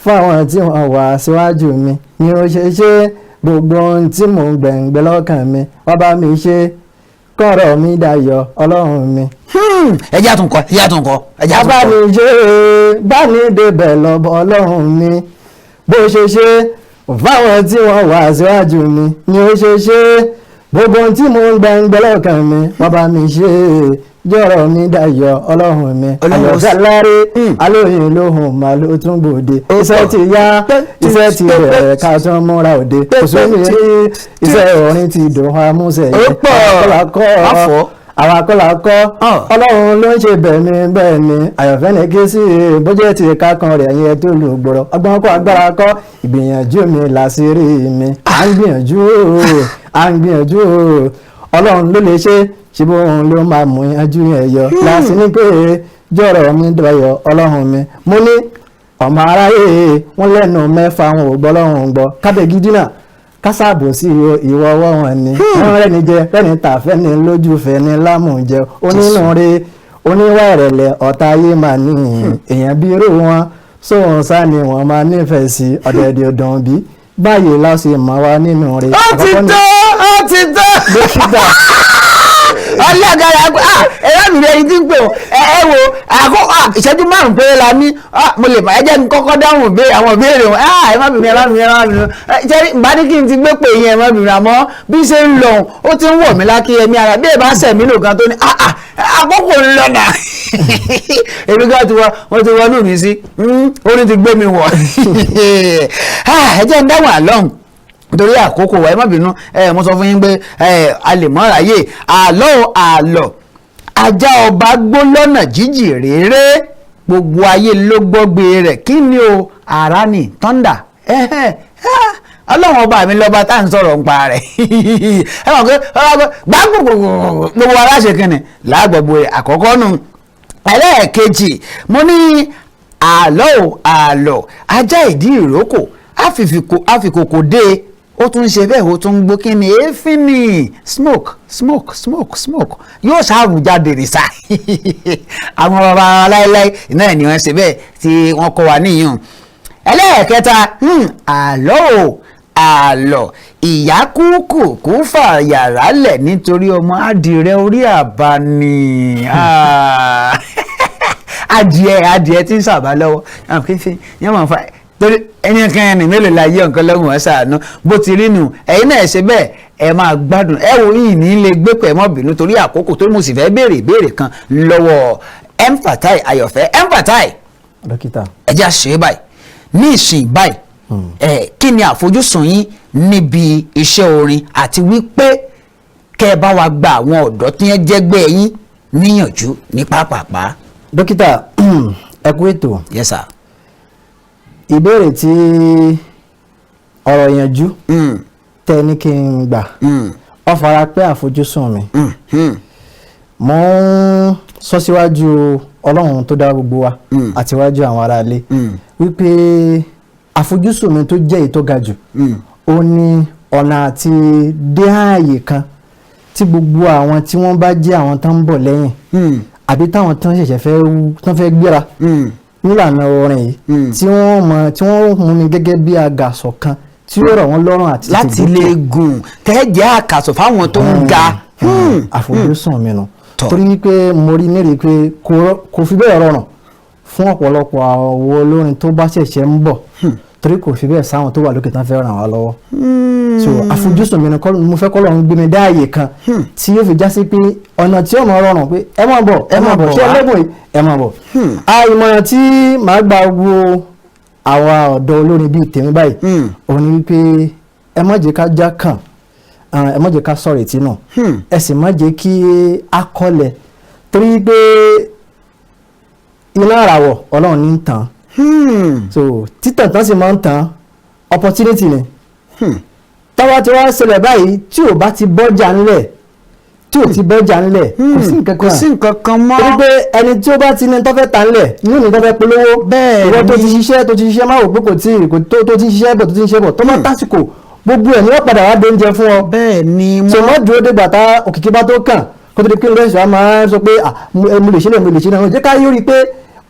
fáwọn tí wọ́n wà síwájú mi ni ó ṣe ṣe, gbogbo ohun tí mò ń gbẹ̀ngbẹ̀ lọ́kàn mi, wá bá mi ṣe kọ́rọ̀ mi dayọ̀, Ọlọ́run mi. Ẹ jẹ́ àtúnkọ́, ẹ jẹ́ àtúnkọ́, ẹ jẹ́ àtúnkọ́. Abániṣe bá ní ìdébẹ̀ lọ́bọ̀ Ọlọ́run mi, bó ṣe ṣe fáwọn tí wọ́n wà síwájú mi ni ó ṣe ṣe, gbogbo ohun tí mò ń gbẹ̀ngbẹ̀ lọ́kàn mi, wá bá mi ṣe jọ̀rọ̀ mi dayọ̀, Ọlọ́run mi. Àyọ̀fẹ́ láre alóyìn lóhùn mà ló tún gbòde, iṣẹ́ ti yá, iṣẹ́ ti bẹ̀rẹ̀, ká tún múra òde, kò sómi rí iṣẹ́ orin ti dùn amúṣẹ yẹn. Àwọn akọ́là kọ́, Ọlọ́run ló ń ṣe bẹ́ẹ̀ ni, bẹ́ẹ̀ ni àyọ̀fẹ́ ní kí sí bójẹ́ ti kákan rẹ̀ yẹn tó lù gbọ́rọ̀, ọgbọ́n kọ́, agbára kọ́, ìgbìyànjú mi làṣírí mi, à ń gbìyànjú, à ń gbìyànjú, Ọlọ́run ló lè ṣe, ṣe bó òun ló máa mú yanjú yẹn yọ láti ní pé jọ̀rọ̀ mi dọ̀yọ̀, Ọlọ́run mi. Mo ní ọmọ aráyé wọn lẹ́nu mẹ́fà, wọn ò gbọ́ Ọlọ́run gbọ́, kábẹ́gídí náà kásáàbò sí ìwọ ọwọ́ wọn ni wọ́n rẹ́ni jẹ, rẹ́ni tàfẹ́ni lójú fẹ́ni lámùjẹ, onínúure oníwà ìrẹ̀lẹ̀ ọ̀tá ayé máa ní èèyàn bí irú wọn sóhun sá ni wọ́n máa nífẹ̀ẹ́ sí, ọ̀dẹ̀dẹ̀ ọ̀dàn bí báyìí láti mọ̀ wá nínú rẹ̀. Ó ti tó, ó ti tó. Dókítà. Ọlọ́gàrà ẹ̀rọ mi rẹ̀ ti ń pè ó. Ẹ wo àkókò ìṣẹ́jú 5 péré la ní, mo lè ẹ jẹ́ n kọ́kọ́ dáhùn àwọn ìbéèrè wọn. Ẹ má bínú, ẹ má bínú, ẹ má bínú. Jẹ́rí bá ní kí n ti gbé pè yín, ẹ má bínú, àmọ́ bí ṣe ń lọ ó ti ń wọ̀ mí lákì ẹ̀mí ara bí ẹ bá sẹ̀mí lò kan tó ní àkókò ń lọ nà èmi kan ti wọ, wọ́n ti wọnú mi sí orin ti gbé mi wọ̀. Ẹ jẹ́ n dáhùn àlọ́hùn nítorí àkókò wa, ẹ má bínú. Ẹ mo sọ fún yín pé ẹ a lè mọ́ ráyè. Àlọ́ àlọ́ ajá ọba gbó lọ́nà jíjì réré, gbogbo ayé ló gbọ́gbe rẹ̀, kí ni o? Àrá ni, thunder. Ọlọ́run ọba mi lọ́ba tá à ń sọ̀rọ̀ nípa rẹ̀. Ẹ mọ̀ pé gbàgbọ́ gbogbo aláṣẹ kìnnì lágbọ̀gbọ̀ rẹ̀ àkọ́kọ́ nù. Ẹlẹ́ẹ̀kejì, mo ní àlọ́ àlọ́ ajá ìdí ìrókò àfikòkò dé, ó tún ń ṣe bẹ́ẹ̀, ó tún ń gbó, kí ni? Èéfín ni, smoke, smoke, smoke, smoke, yóò ṣáàrù jáde ní sá. Àwọn bàbá láéláé náà ni wọ́n ṣe bẹ́ẹ̀ tí wọ́n kọ́ wa níyùn. Ẹlẹ́ẹ̀kẹta, àlọ́ ò àlọ́ ìyá kúkú kú fà yàrá lẹ̀ nítorí ọmọ adìrẹ orí àbá ni, adìẹ adìẹ tí ń sàbá lọ́wọ́ yẹn máa fa torí ẹni kan ẹni mélòó la yí ọ̀nkan lọ́gùn wọn ṣàánú bó ti rí nù. Ẹ̀yin náà ṣe bẹ́ẹ̀, ẹ máa gbádùn. Ẹ wo yìí ní lè gbé pẹ̀ mọ́ bínú torí àkókò tó mo sì fẹ́ béèrè ìbéèrè kan lọ́wọ́ Mfatai Ayọ̀fẹ́. Mfatai. Dókítà. Ẹ jẹ́ àṣẹ báyìí ní ìsìn báyìí, ẹ kí ni àfojúsùn yín níbi iṣẹ́ orin, àti wípé kẹ́ ẹ bá wa gba àwọn ọ̀dọ́ tí wọ́n jẹ́gbẹ́ yín níyànjú ní pápápá? Dókítà, ẹ kú ètò. Yes sir. Ìbéèrè tí ọ̀rọ̀ ìyànjú tẹ ní kí n gbà, ó fara pẹ́ àfojúsùn mi. Mo ń sọ síwájú Ọlọ́run tó dá gbogbo wa àti iwájú àwọn aráalé wípé àfojúsùn mi tó jẹ́ èyí tó ga jù, ó ní ọ̀nà àti dé ààyè kan tí gbogbo àwọn tí wọ́n bá jẹ́ àwọn tó ń bọ̀ lẹ́yìn àbí táwọn tó ń ṣẹ̀ṣẹ̀ fẹ́ gbéra nílànà orin yìí, tí wọ́n mọ̀, tí wọ́n mú mi gẹ́gẹ́ bí àgàsọ̀ kan tí ó rọ̀ wọ́n lọ́rùn àti láti lè gùn tẹ́jẹ́ àkàsọ̀ fáwọn tó ń ga. Àfojúsùn mi nù, torí wípé mo rí nírìí pé kò fi bẹ́ẹ̀ rọrùn fún ọ̀pọ̀lọpọ̀ àwọn olórin tó bá ṣẹ̀ṣẹ̀ ń bọ̀, torí kò fi bẹ́ẹ̀ sáwọn tó wà lókè tán fẹ́ ràn wá lọ́wọ́. So àfojúsùn mi ni mo fẹ́ kọ́ lọ́run gbé mi dáàyè kan tí yóò fi já sí pé ọ̀nà tí ó máa rọrùn pé ẹ máa bọ̀, ẹ máa bọ̀, ṣé ẹlẹ́bùn yìí, ẹ máa bọ̀. Ìmọ̀ràn tí màá gba gbogbo àwa ọ̀dọ́ olórin bíi tèmi báyìí, òun ni wípé Ẹ má jẹ́ ká já kàn, ẹ má jẹ́ ká sọ̀rọ̀ ètí nù, ẹ sì má jẹ́ kí a kọ́lẹ̀, torí pé iná àràwọ̀ Ọlọ́run ní ń tàn. So títàn tán sì máa ń tàn, opportunity ni. Táwa tí wọ́n ṣẹlẹ̀ báyìí, tí ò bá ti bọ́jà ńlẹ̀, tí ò ti bọ́jà ńlẹ̀, kò sí nǹkan Kò kan. Sí nǹkan kan mọ́. Torí pé ẹni tí ó bá ti ní tó fẹ́ ta ńlẹ̀ ní òní tó fẹ́ polówó. Bẹ́ẹ̀ Ìwọ tó ni. ti ṣiṣẹ́, tó ti ṣiṣẹ́, máa wò pé kò tí ì kò tó tó ti ń ṣiṣẹ́ bọ̀, tó ti ń ṣiṣẹ́ bọ̀, tó bá tásìkò, gbogbo ẹ̀ ní wọ́n padà wá dóúnjẹ fún ọ. Bẹ́ẹ̀ ni. So mọ́ dúró dégbà tá òkìkí bá tó kàn kó tó di pé lóṣù wa máa ń sọ pé, ah, mo lè ṣe lè, mo lè ṣe náà. Jẹ́ ká yóò rí i pé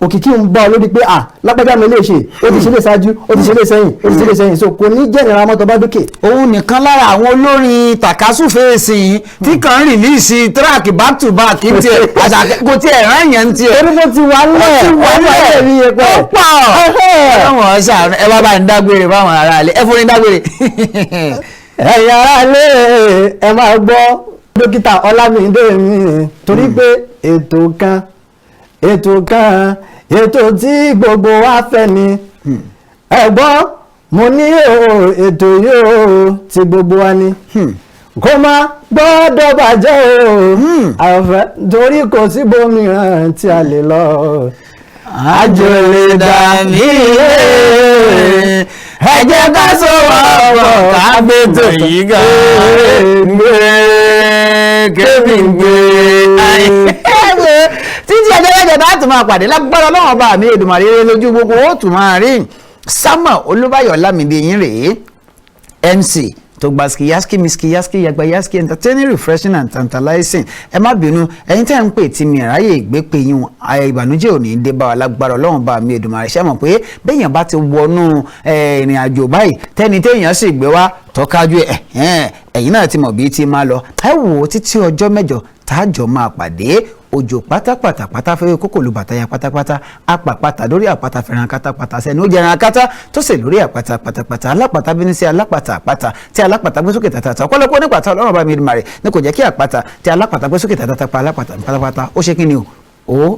òkìkí ń bá ọ lórí pé, ah, lágbájá mi lè ṣe, ó ti ṣe lè ṣáájú, ó ti ṣe lè sẹ́yìn, ó ti ṣe lè sẹ́yìn, so kò ní jẹ́ ìnira mọ́tò bá dókè. Òun nìkan lára àwọn olórin tàkásùfèsì tí kàn ń release track back to back ń tiẹ̀, àṣà kò tiẹ̀ rán yẹn ń tiẹ̀. Torí mo ti wà lẹ̀. Ó ti wà lẹ̀ mi yẹn pẹ́. Ó pọ̀. Ọlọ́run ọ̀sán, ẹ wá bá ń dágbére fáwọn aráalé, ẹ fún ní dágbére. Ẹ̀yin aráalé, ẹ máa gbọ́ Dókítà Ọlámídé mi, torí pé ètò kan, ètò kan, ètò tí gbogbo wa fẹ́ ni. Ẹ gbọ́, mo ní o, ètò yìí o, tí gbogbo wa ni, kó má gbọ́dọ̀ bàjẹ́ o, àfẹ́, torí kò síbòmíràn tí a lè lọ. Àjò lè dàbí ilé, ẹ jẹ́ ká sọ̀rọ̀ ká gbé tó yìí gan gbé kébì gbé. Títí ọjọ́ mẹ́jọ tá a tún máa pàdé lágbára Ọlọ́run ọba mi Èdùmàrè, rere lójú gbogbo ó tún máa rí. Samuel Olúbáyọ̀ Lámìdí yín rèé, MC tó gba skiyaski miski yaski yagba yaski, entertaining, refreshing and tantalizing. Ẹ má bínú, ẹ̀yin tẹ́ ń pè tí mi ráyè ìgbé pé yín, ìbànújẹ́ ò ní dé bá wa lágbára Ọlọ́run bá mi Èdùmàrè. Ṣe mọ̀ pé béèyàn bá ti wọnú ìrìn àjò báyìí, tẹ́ni téèyàn sì gbé wá tọ́kájú ẹ̀, ẹ̀yin náà ti mọ̀ bí ti máa lọ. Ẹ wò ó, títí ọjọ́ mẹ́jọ tájọ máa pàdé, òjò pátápátá pátá fẹ́rẹ́ kókò lu bàtà ya pátápátá, apàpàtà lórí àpáta, fẹ́ràn kátàpátá sẹ́ni ó jẹran akátá tó sì lórí àpáta pátápátá, alápàtà bínú sí alápàtà, àpáta tí alápàtà gbé sókè tàtàtà, ọ̀pọ̀lọpọ̀ nípàtà Ọlọ́run bá mi Èdùmàrè ní kò jẹ́ kí àpáta tí alápàtà gbé sókè tàtàtà pa alápàtà pátápátá. Ó ṣe kí ni o, ó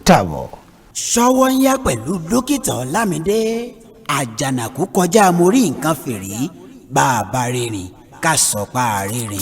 dàbọ̀. Ṣọwọ́ ń yá pẹ̀lú Dókítà Ọlámídé Àjànàkú kọjá mo rí nǹkan fìrí, bá a bá rìnrìn ká sọ pa àárẹ̀ rìn.